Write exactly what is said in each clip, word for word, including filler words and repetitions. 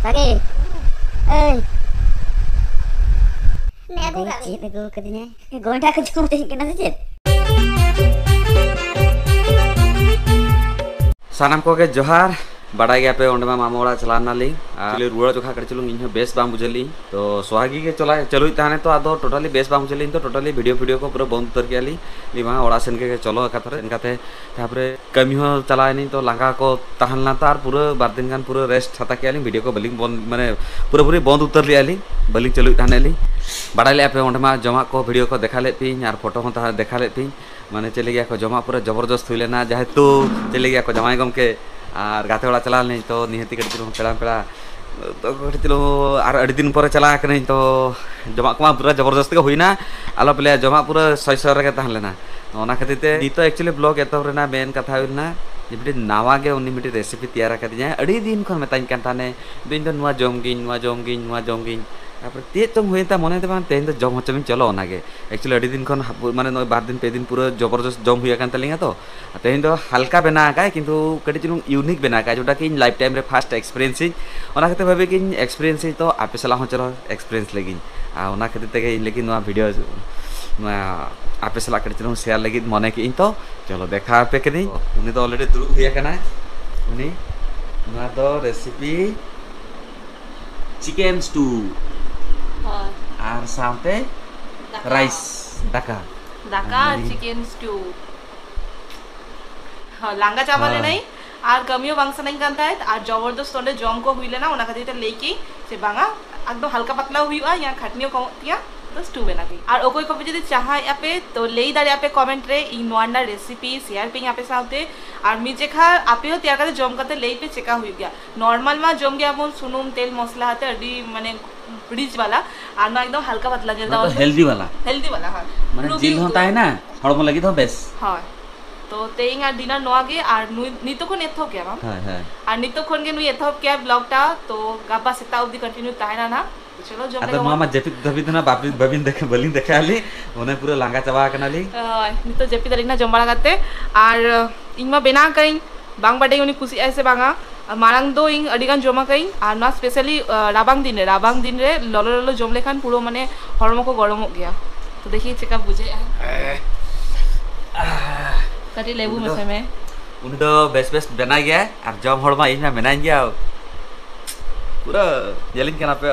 ᱵᱷᱟᱜᱮ᱾ ᱮᱭ᱾ ᱱᱮ ᱟᱹᱜᱩ ᱠᱟᱜ ᱢᱮ᱾ ᱪᱮᱫ ᱟᱹᱜᱩ ᱠᱟᱫᱤᱧᱟᱭ? ᱜᱚᱸᱰᱟ ᱠᱚ ᱡᱚᱢ ᱦᱚᱪᱚᱧ ᱠᱟᱱᱟ ᱥᱮ ᱪᱮᱫ? ᱥᱟᱱᱟᱢ ᱠᱚᱜᱮ ᱡᱚᱦᱟᱨ᱾ ᱵᱟᱰᱟᱭ ᱜᱮᱭᱟᱯᱮ, ᱚᱸᱰᱮ ᱢᱟ ᱢᱟᱢᱟ ᱚᱲᱟᱜ ᱪᱟᱞᱟᱣ ᱞᱮᱱᱟᱞᱤᱧ᱾ ᱟᱨ ᱨᱩᱣᱟᱹᱲ ᱡᱚᱠᱷᱟ ᱠᱟᱹᱴᱤᱡ ᱪᱩᱞᱩᱝ ᱤᱧᱦᱚᱸ ᱵᱮᱥ ᱵᱟᱝ ᱵᱩᱡᱷᱟᱹᱣ ᱞᱤᱧ᱾ ᱛᱚ ᱥᱚᱦᱟᱜᱤ ᱜᱮ ᱪᱟᱞᱟᱜ ᱪᱟᱹᱞᱩᱭᱮᱫ ᱛᱟᱦᱮᱱ, ᱛᱚ ᱟᱫᱚ totally ᱵᱮᱥ ᱵᱟᱝ ᱵᱩᱡᱷᱟᱹᱣ ᱞᱤᱧ᱾ ᱛᱚ totally video ᱯᱷᱤᱰᱤᱭᱳ ᱠᱚ ᱯᱩᱨᱟᱹ ᱵᱚᱱᱫ ᱩᱛᱟᱹᱨ ᱠᱮᱜᱼᱟ ᱞᱤᱧ᱾ ᱞᱤᱧ ᱢᱟ ᱚᱲᱟᱜ ᱥᱮᱱ ᱜᱮ ᱪᱚᱞᱚ ᱠᱟᱛᱷᱟ ᱨᱮ ᱮᱱᱠᱟᱛᱮ, ᱛᱟᱨᱯᱚᱨᱮ ᱠᱟᱹᱢᱤ ᱦᱚᱸ ᱪᱟᱞᱟᱣ ᱮᱱᱟᱹᱧ, ᱛᱚ ᱞᱟᱸᱜᱟ ᱠᱚ ᱛᱟᱦᱮᱸ ᱞᱮᱱᱟ, ᱛᱚ ᱟᱨ ᱯᱩᱨᱟᱹ ᱵᱟᱨ ᱫᱤᱱ ᱜᱟᱱ ᱯᱩᱨᱟᱹ rest ᱦᱟᱛᱟᱣ ᱠᱮᱜᱼᱟ ᱞᱤᱧ, video ᱠᱚ ᱵᱟᱹᱞᱤᱧ ᱵᱚᱱ-, ᱢᱟᱱᱮ ᱯᱩᱨᱟᱹᱯᱩᱨᱤ ᱵᱚᱱᱫ ᱩᱛᱟᱹᱨ ᱞᱮᱜᱼᱟ ᱞᱤᱧ, ᱵᱟᱹᱞᱤᱧ ᱪᱟᱹᱞᱩᱭᱮᱫ ᱛᱟᱦᱮᱱ ᱞᱤᱧ᱾ ᱵᱟᱰᱟᱭ ᱞᱮᱜᱼᱟ ᱯᱮ, ᱚᱸᱰᱮ ᱢᱟ ᱡᱚᱢᱟᱜ ᱠᱚ video ᱠᱚ ᱫᱮᱠᱷᱟᱣ ᱞᱮᱫ ᱯᱮᱭᱟᱹᱧ ᱟᱨ ᱯᱷᱳᱴᱳ ᱦᱚᱸ ᱛᱟᱦᱮᱸ ᱫᱮᱠᱷᱟᱣ ᱞᱮᱫ ᱯᱮᱭᱟᱹᱧ, ᱢᱟᱱᱮ ᱪᱮᱫ ᱞᱟᱹᱜᱤᱫ ᱠᱚ ᱡᱚᱢᱟᱜ ᱯᱩᱨᱟᱹ ᱡᱚᱵᱚᱨᱫᱚᱥᱛ ᱦᱩᱭ ᱞᱮᱱᱟ, ᱡᱮᱦᱮᱛᱩ ᱪᱮᱫ ᱞᱟᱹᱜᱤᱫ ᱠᱚ ᱡᱟᱶᱟᱭ ᱜᱚᱢᱠᱮ ᱟᱨ ᱜᱟᱛᱮ ᱚᱲᱟᱜ ᱪᱟᱞᱟᱣ ᱞᱮᱱᱟᱹᱧ, ᱛᱚ ᱱᱤᱦᱟᱹᱛᱤ ᱠᱟᱹᱴᱤᱡ ᱪᱩᱞᱩᱝ ᱯᱮᱲᱟ ᱯᱮᱲᱟ, ᱛᱚ ᱠᱟᱹᱴᱤᱡ ᱪᱩᱞᱩᱝ ᱟᱨ ᱟᱹᱰᱤ ᱫᱤᱱ ᱯᱚᱨᱮ ᱪᱟᱞᱟᱣ ᱠᱟᱹᱱᱟᱹᱧ, ᱛᱚ ᱡᱚᱢᱟᱜ ᱠᱚᱢᱟ ᱯᱩᱨᱟᱹ ᱡᱚᱵᱚᱨᱫᱚᱥᱛ ᱜᱮ ᱦᱩᱭᱱᱟ, ᱟᱞᱚᱯᱮ ᱞᱟᱹᱭᱟ, ᱡᱚᱢᱟᱜ ᱯᱩᱨᱟᱹ ᱥᱚᱭ ᱥᱚᱭ ᱨᱮᱜᱮ ᱛᱟᱦᱮᱸ ᱞᱮᱱᱟ᱾ ᱚᱱᱟ ᱠᱷᱟᱹᱛᱤᱨ ᱛᱮ ᱱᱤᱛᱚᱜ actually vlog ᱮᱛᱚᱦᱚᱵ ᱨᱮᱱᱟᱜ ᱢᱮᱱ ᱠᱟᱛᱷᱟ ᱦᱩᱭ ᱞᱮᱱᱟ ᱡᱮ ᱢᱤᱫᱴᱤᱡ ᱱᱟᱣᱟ ᱜᱮ ᱩᱱᱤ ᱢᱤᱫᱴᱤᱡ recipe ᱛᱮᱭᱟᱨ ᱟᱠᱟᱫᱤᱧᱟᱭ᱾ ᱟᱹᱰᱤ ᱫᱤᱱ ᱠᱷᱚᱱ ᱢᱮᱛᱟᱧ ᱠᱟᱱ ᱛᱟᱦᱮᱱᱮ, "ᱤᱧ ᱫᱚ ᱱᱚᱣᱟ ᱡᱚᱢ ᱜᱤᱧ, ᱱᱚᱣᱟ ᱡᱚᱢ ᱜᱤᱧ, ᱱᱚᱣᱟ ᱡᱚᱢ ᱜᱤᱧ", ᱛᱟᱨᱯᱚᱨᱮ ᱪᱮᱫ ᱪᱚᱝ ᱦᱩᱭᱮᱱ ᱛᱟᱭ ᱢᱚᱱᱮ ᱛᱮ, ᱵᱟᱝ ᱛᱮᱦᱮᱧ ᱫᱚ ᱡᱚᱢ ᱦᱚᱪᱚ ᱢᱤᱧ, ᱪᱚᱞᱚ ᱚᱱᱟᱜᱮ᱾ Actually ᱟᱹᱰᱤ ᱫᱤᱱ ᱠᱷᱚᱱ ᱦᱟᱯ-, ᱢᱟᱱᱮ ᱱᱚᱜᱼᱚᱭ ᱵᱟᱨ ᱫᱤᱱ ᱯᱮ ᱫᱤᱱ ᱯᱩᱨᱟᱹ ᱡᱚᱵᱚᱨᱫᱚᱥᱛ ᱡᱚᱢ ᱦᱩᱭ ᱟᱠᱟᱱ ᱛᱟᱹᱞᱤᱧᱟ ᱛᱚ, ᱛᱮᱦᱮᱧ ᱫᱚ ᱦᱟᱞᱠᱟ ᱵᱮᱱᱟᱣ ᱟᱠᱟᱫ, ᱠᱤᱱᱛᱩ ᱠᱟᱹᱴᱤᱡ ᱪᱩᱞᱩᱝ unique ᱵᱮᱱᱟᱣ ᱟᱠᱟᱫ, ᱡᱮᱴᱟ ᱠᱤ ᱤᱧ life time ᱨᱮ first experience ᱤᱧ᱾ ᱚᱱᱟ ᱠᱷᱟᱹᱛᱤᱨ ᱵᱷᱟᱵᱤ ᱠᱤᱧ experience ᱤᱧ, ᱛᱚ ᱟᱯᱮ ᱥᱟᱞᱟᱜ ᱦᱚᱸ ᱪᱚᱞᱚ experience ᱞᱟᱹᱜᱤᱫ᱾ ᱟᱨ ᱚᱱᱟ ᱠᱷᱟᱹᱛᱤᱨ ᱛᱮᱜᱮ ᱤᱧ ᱞᱟᱹᱜᱤᱫ ᱱᱚᱣᱟ video, ᱱᱚᱣᱟ ᱟᱯᱮ ᱥᱟᱞᱟᱜ ᱠᱟᱹᱴᱤᱡ ᱪᱩᱞᱩᱝ share ᱞᱟᱹᱜᱤᱫ ᱢᱚᱱᱮ ᱠᱮᱫᱟᱹᱧ᱾ ᱛᱚ ᱪᱚᱞᱚ ᱫᱮᱠᱷᱟᱣ ᱟᱯᱮ ᱠᱟᱹᱱᱟᱹᱧ᱾ ᱩᱱᱤ ᱫᱚ already ᱫᱩᱲᱩᱵ ᱦᱩᱭ ᱟᱠᱟᱱᱟᱭ᱾ ᱩᱱᱤ, ᱱᱚᱣᱟ ᱫᱚ recipe chicken stew ᱦᱳᱭ᱾ ᱟᱨ ᱥᱟᱶᱛᱮ ᱫᱟᱠᱟ᱾ Rice, ᱫᱟᱠᱟ᱾ ᱫᱟᱠᱟ ᱟᱨ ᱟᱨ ᱢᱟᱹᱨᱤᱪ᱾ Chicken stew᱾ ᱦᱚᱸ, ᱞᱟᱸᱜᱟ ᱪᱟᱵᱟ ᱦᱳᱭ᱾ ᱞᱮᱱᱟᱹᱧ ᱟᱨ ᱠᱟᱹᱢᱤ ᱦᱚᱸ ᱵᱟᱝ ᱥᱟᱱᱟᱧ ᱠᱟᱱ ᱛᱟᱦᱮᱸᱫ ᱟᱨ ᱡᱚᱵᱚᱨᱫᱚᱥᱛ ᱚᱸᱰᱮ ᱡᱚᱢ ᱠᱚ ᱦᱩᱭ ᱞᱮᱱᱟ, ᱚᱱᱟ ᱠᱷᱟᱹᱛᱤᱨ ᱛᱮ ᱞᱟᱹᱭ ᱠᱮᱫᱟᱹᱧ ᱡᱮ ᱵᱟᱝᱟ, ᱮᱠᱫᱚᱢ ᱦᱟᱞᱠᱟ ᱯᱟᱛᱞᱟ ᱦᱩᱭᱩᱜᱼᱟ, ᱤᱧᱟᱹᱜ ᱠᱷᱟᱴᱱᱤ ᱦᱚᱸ ᱠᱚᱢᱚᱜ ᱛᱤᱧᱟ, ᱛᱚ stew ᱵᱮᱱᱟᱣ ᱠᱮᱫᱟᱹᱧ᱾ ᱟᱨ ᱚᱠᱚᱭ ᱠᱚᱯᱮ ᱡᱩᱫᱤ ᱪᱟᱦᱟᱣᱮᱫᱼᱟ ᱯᱮ, ᱛᱚ ᱞᱟᱹᱭ ᱫᱟᱲᱮᱭᱟᱜᱼᱟ ᱯᱮ comment ᱨᱮ, ᱤᱧ ᱱᱚᱣᱟ ᱨᱮᱱᱟᱜ recipe share ᱯᱮᱧ ᱟᱯᱮ ᱥᱟᱶᱛᱮ᱾ ᱟᱨ ᱢᱤᱫ ᱡᱮᱠᱷᱟ ᱟᱯᱮ ᱦᱚᱸ ᱛᱮᱭᱟᱨ ᱠᱟᱛᱮ ᱡᱚᱢ ᱠᱟᱛᱮ ᱞᱟᱹᱭ ᱯᱮ ᱪᱮᱠᱟ ᱦᱩᱭᱩᱜ ᱜᱮᱭᱟ᱾ Normal ᱢᱟ ᱡᱚᱢ ᱜᱮᱭᱟᱵᱚᱱ ᱥᱩᱱᱩᱢ, ᱛᱮᱞ, ᱢᱚᱥᱞᱟ ᱟᱛᱮ ᱟᱹᱰᱤ ᱢᱟᱱᱮ rich ᱵᱟᱞᱟ, ᱟᱨ ᱱᱚᱣᱟ ᱮᱠᱫᱚᱢ ᱦᱟᱞᱠᱟ ᱯᱟᱛᱞᱟ, ᱧᱮᱞ ᱱᱚᱣᱟ ᱫᱚ ᱛᱟᱵᱚᱱ ᱯᱮ᱾ Healthy ᱵᱟᱞᱟ᱾ Healthy ᱵᱟᱞᱟ, ᱦᱳᱭ᱾ ᱢᱟᱱᱮ ᱨᱩᱜᱤ ᱡᱤᱞ ᱦᱚᱸ ᱩᱛᱩ᱾ ᱛᱟᱦᱮᱱᱟ, ᱦᱚᱲᱢᱚ ᱞᱟᱹᱜᱤᱫ ᱦᱚᱸ ᱵᱮᱥ᱾ ᱦᱳᱭ᱾ ᱛᱚ ᱛᱮᱦᱮᱧ ᱟᱨ dinner ᱱᱚᱣᱟ ᱜᱮ, ᱟᱨ ᱱᱩᱭ ᱱᱤᱛᱚᱜ ᱠᱷᱚᱱ ᱮᱛᱚᱦᱚᱵ ᱠᱮᱭᱟ ᱵᱟᱝ? ᱦᱳᱭ, ᱦᱳᱭ᱾ ᱟᱨ ᱱᱤᱛᱚᱜ ᱠᱷᱚᱱ ᱜᱮ ᱱᱩᱭ ᱮᱛᱚᱦᱚᱵ ᱠᱮᱭᱟ vlog ᱴᱟ, ᱛᱚ ᱜᱟᱯᱟ ᱥᱮᱛᱟᱜ ᱚᱵᱫᱤ continue ᱛᱟᱦᱮᱱᱟ ᱱᱟᱦᱟᱜ᱾ ᱛᱚ ᱪᱚᱞᱚ ᱡᱚᱢ ᱟᱫᱚ ᱞᱮᱜᱮ ᱱᱚᱣᱟ ᱵᱚᱱ᱾ ᱢᱟ ᱡᱟᱹᱯᱤᱫ ᱫᱷᱟᱹᱵᱤᱡ ᱫᱚ ᱱᱟᱜ ᱵᱟᱯᱮ-, ᱵᱟᱹᱵᱤᱱ ᱫᱮᱠᱷᱟ-, ᱵᱟᱹᱞᱤᱧ ᱫᱮᱠᱷᱟᱣ ᱞᱤᱧ, ᱢᱚᱱᱮ ᱯᱩᱨᱟᱹ ᱞᱟᱸᱜᱟ ᱪᱟᱵᱟ ᱟᱠᱟᱱᱟᱞᱤᱧ᱾ ᱦᱳᱭ, ᱱᱤᱛᱚᱜ ᱡᱟᱹᱯᱤᱫ ᱟᱹᱞᱤᱧ ᱱᱟᱜ ᱡᱚᱢ ᱵᱟᱲᱟ ᱠᱟᱛᱮ᱾ ᱟᱨ ᱤᱧ ᱢᱟ ᱵᱮᱱᱟᱣ ᱠᱟᱜ ᱤᱧ, ᱵᱟᱝ ᱵᱟᱰᱟᱭ ᱩᱱᱤ ᱠᱩᱥᱤᱜ ᱟᱭ ᱥᱮ ᱵᱟᱝᱟ᱾ ᱟᱨ ᱢᱟᱲᱟᱝ ᱫᱚ ᱤᱧ ᱟᱹᱰᱤ ᱜᱟᱱ ᱡᱚᱢ ᱟᱠᱟᱫᱟᱹᱧ, ᱟᱨ ᱱᱚᱣᱟ specially, ᱟ, ᱨᱟᱵᱟᱝ ᱫᱤᱱ ᱨᱮ, ᱨᱟᱵᱟᱝ ᱫᱤᱱ ᱨᱮ ᱞᱚᱞᱚ ᱞᱚᱞᱚ ᱡᱚᱢ ᱞᱮᱠᱷᱟᱱ ᱯᱩᱨᱟᱹ ᱢᱟᱱᱮ ᱦᱚᱲᱢᱚ ᱠᱚ ᱜᱚᱨᱚᱢᱚᱜ ᱜᱮᱭᱟ᱾ ᱛᱚ ᱫᱮᱠᱷᱤ ᱪᱮᱠᱟ ᱵᱩᱡᱷᱟᱹᱜᱼᱟ᱾ ᱠᱟᱹᱴᱤᱡ ᱞᱮᱵᱩ ᱩᱱᱤ ᱫᱚ ᱢᱮᱥᱟᱭ ᱢᱮ᱾ ᱩᱱᱤ ᱫᱚ ᱵᱮᱥ ᱵᱮᱥ ᱵᱮᱱᱟᱭ ᱜᱮᱭᱟᱭ, ᱟᱨ ᱡᱚᱢ ᱦᱚᱲ ᱢᱟ ᱤᱧ ᱢᱟ ᱢᱮᱱᱟᱧ ᱜᱮᱭᱟ᱾ ᱯᱩᱨᱟᱹ ᱧᱮᱞᱤᱧ ᱠᱟᱱᱟ ᱯᱮ᱾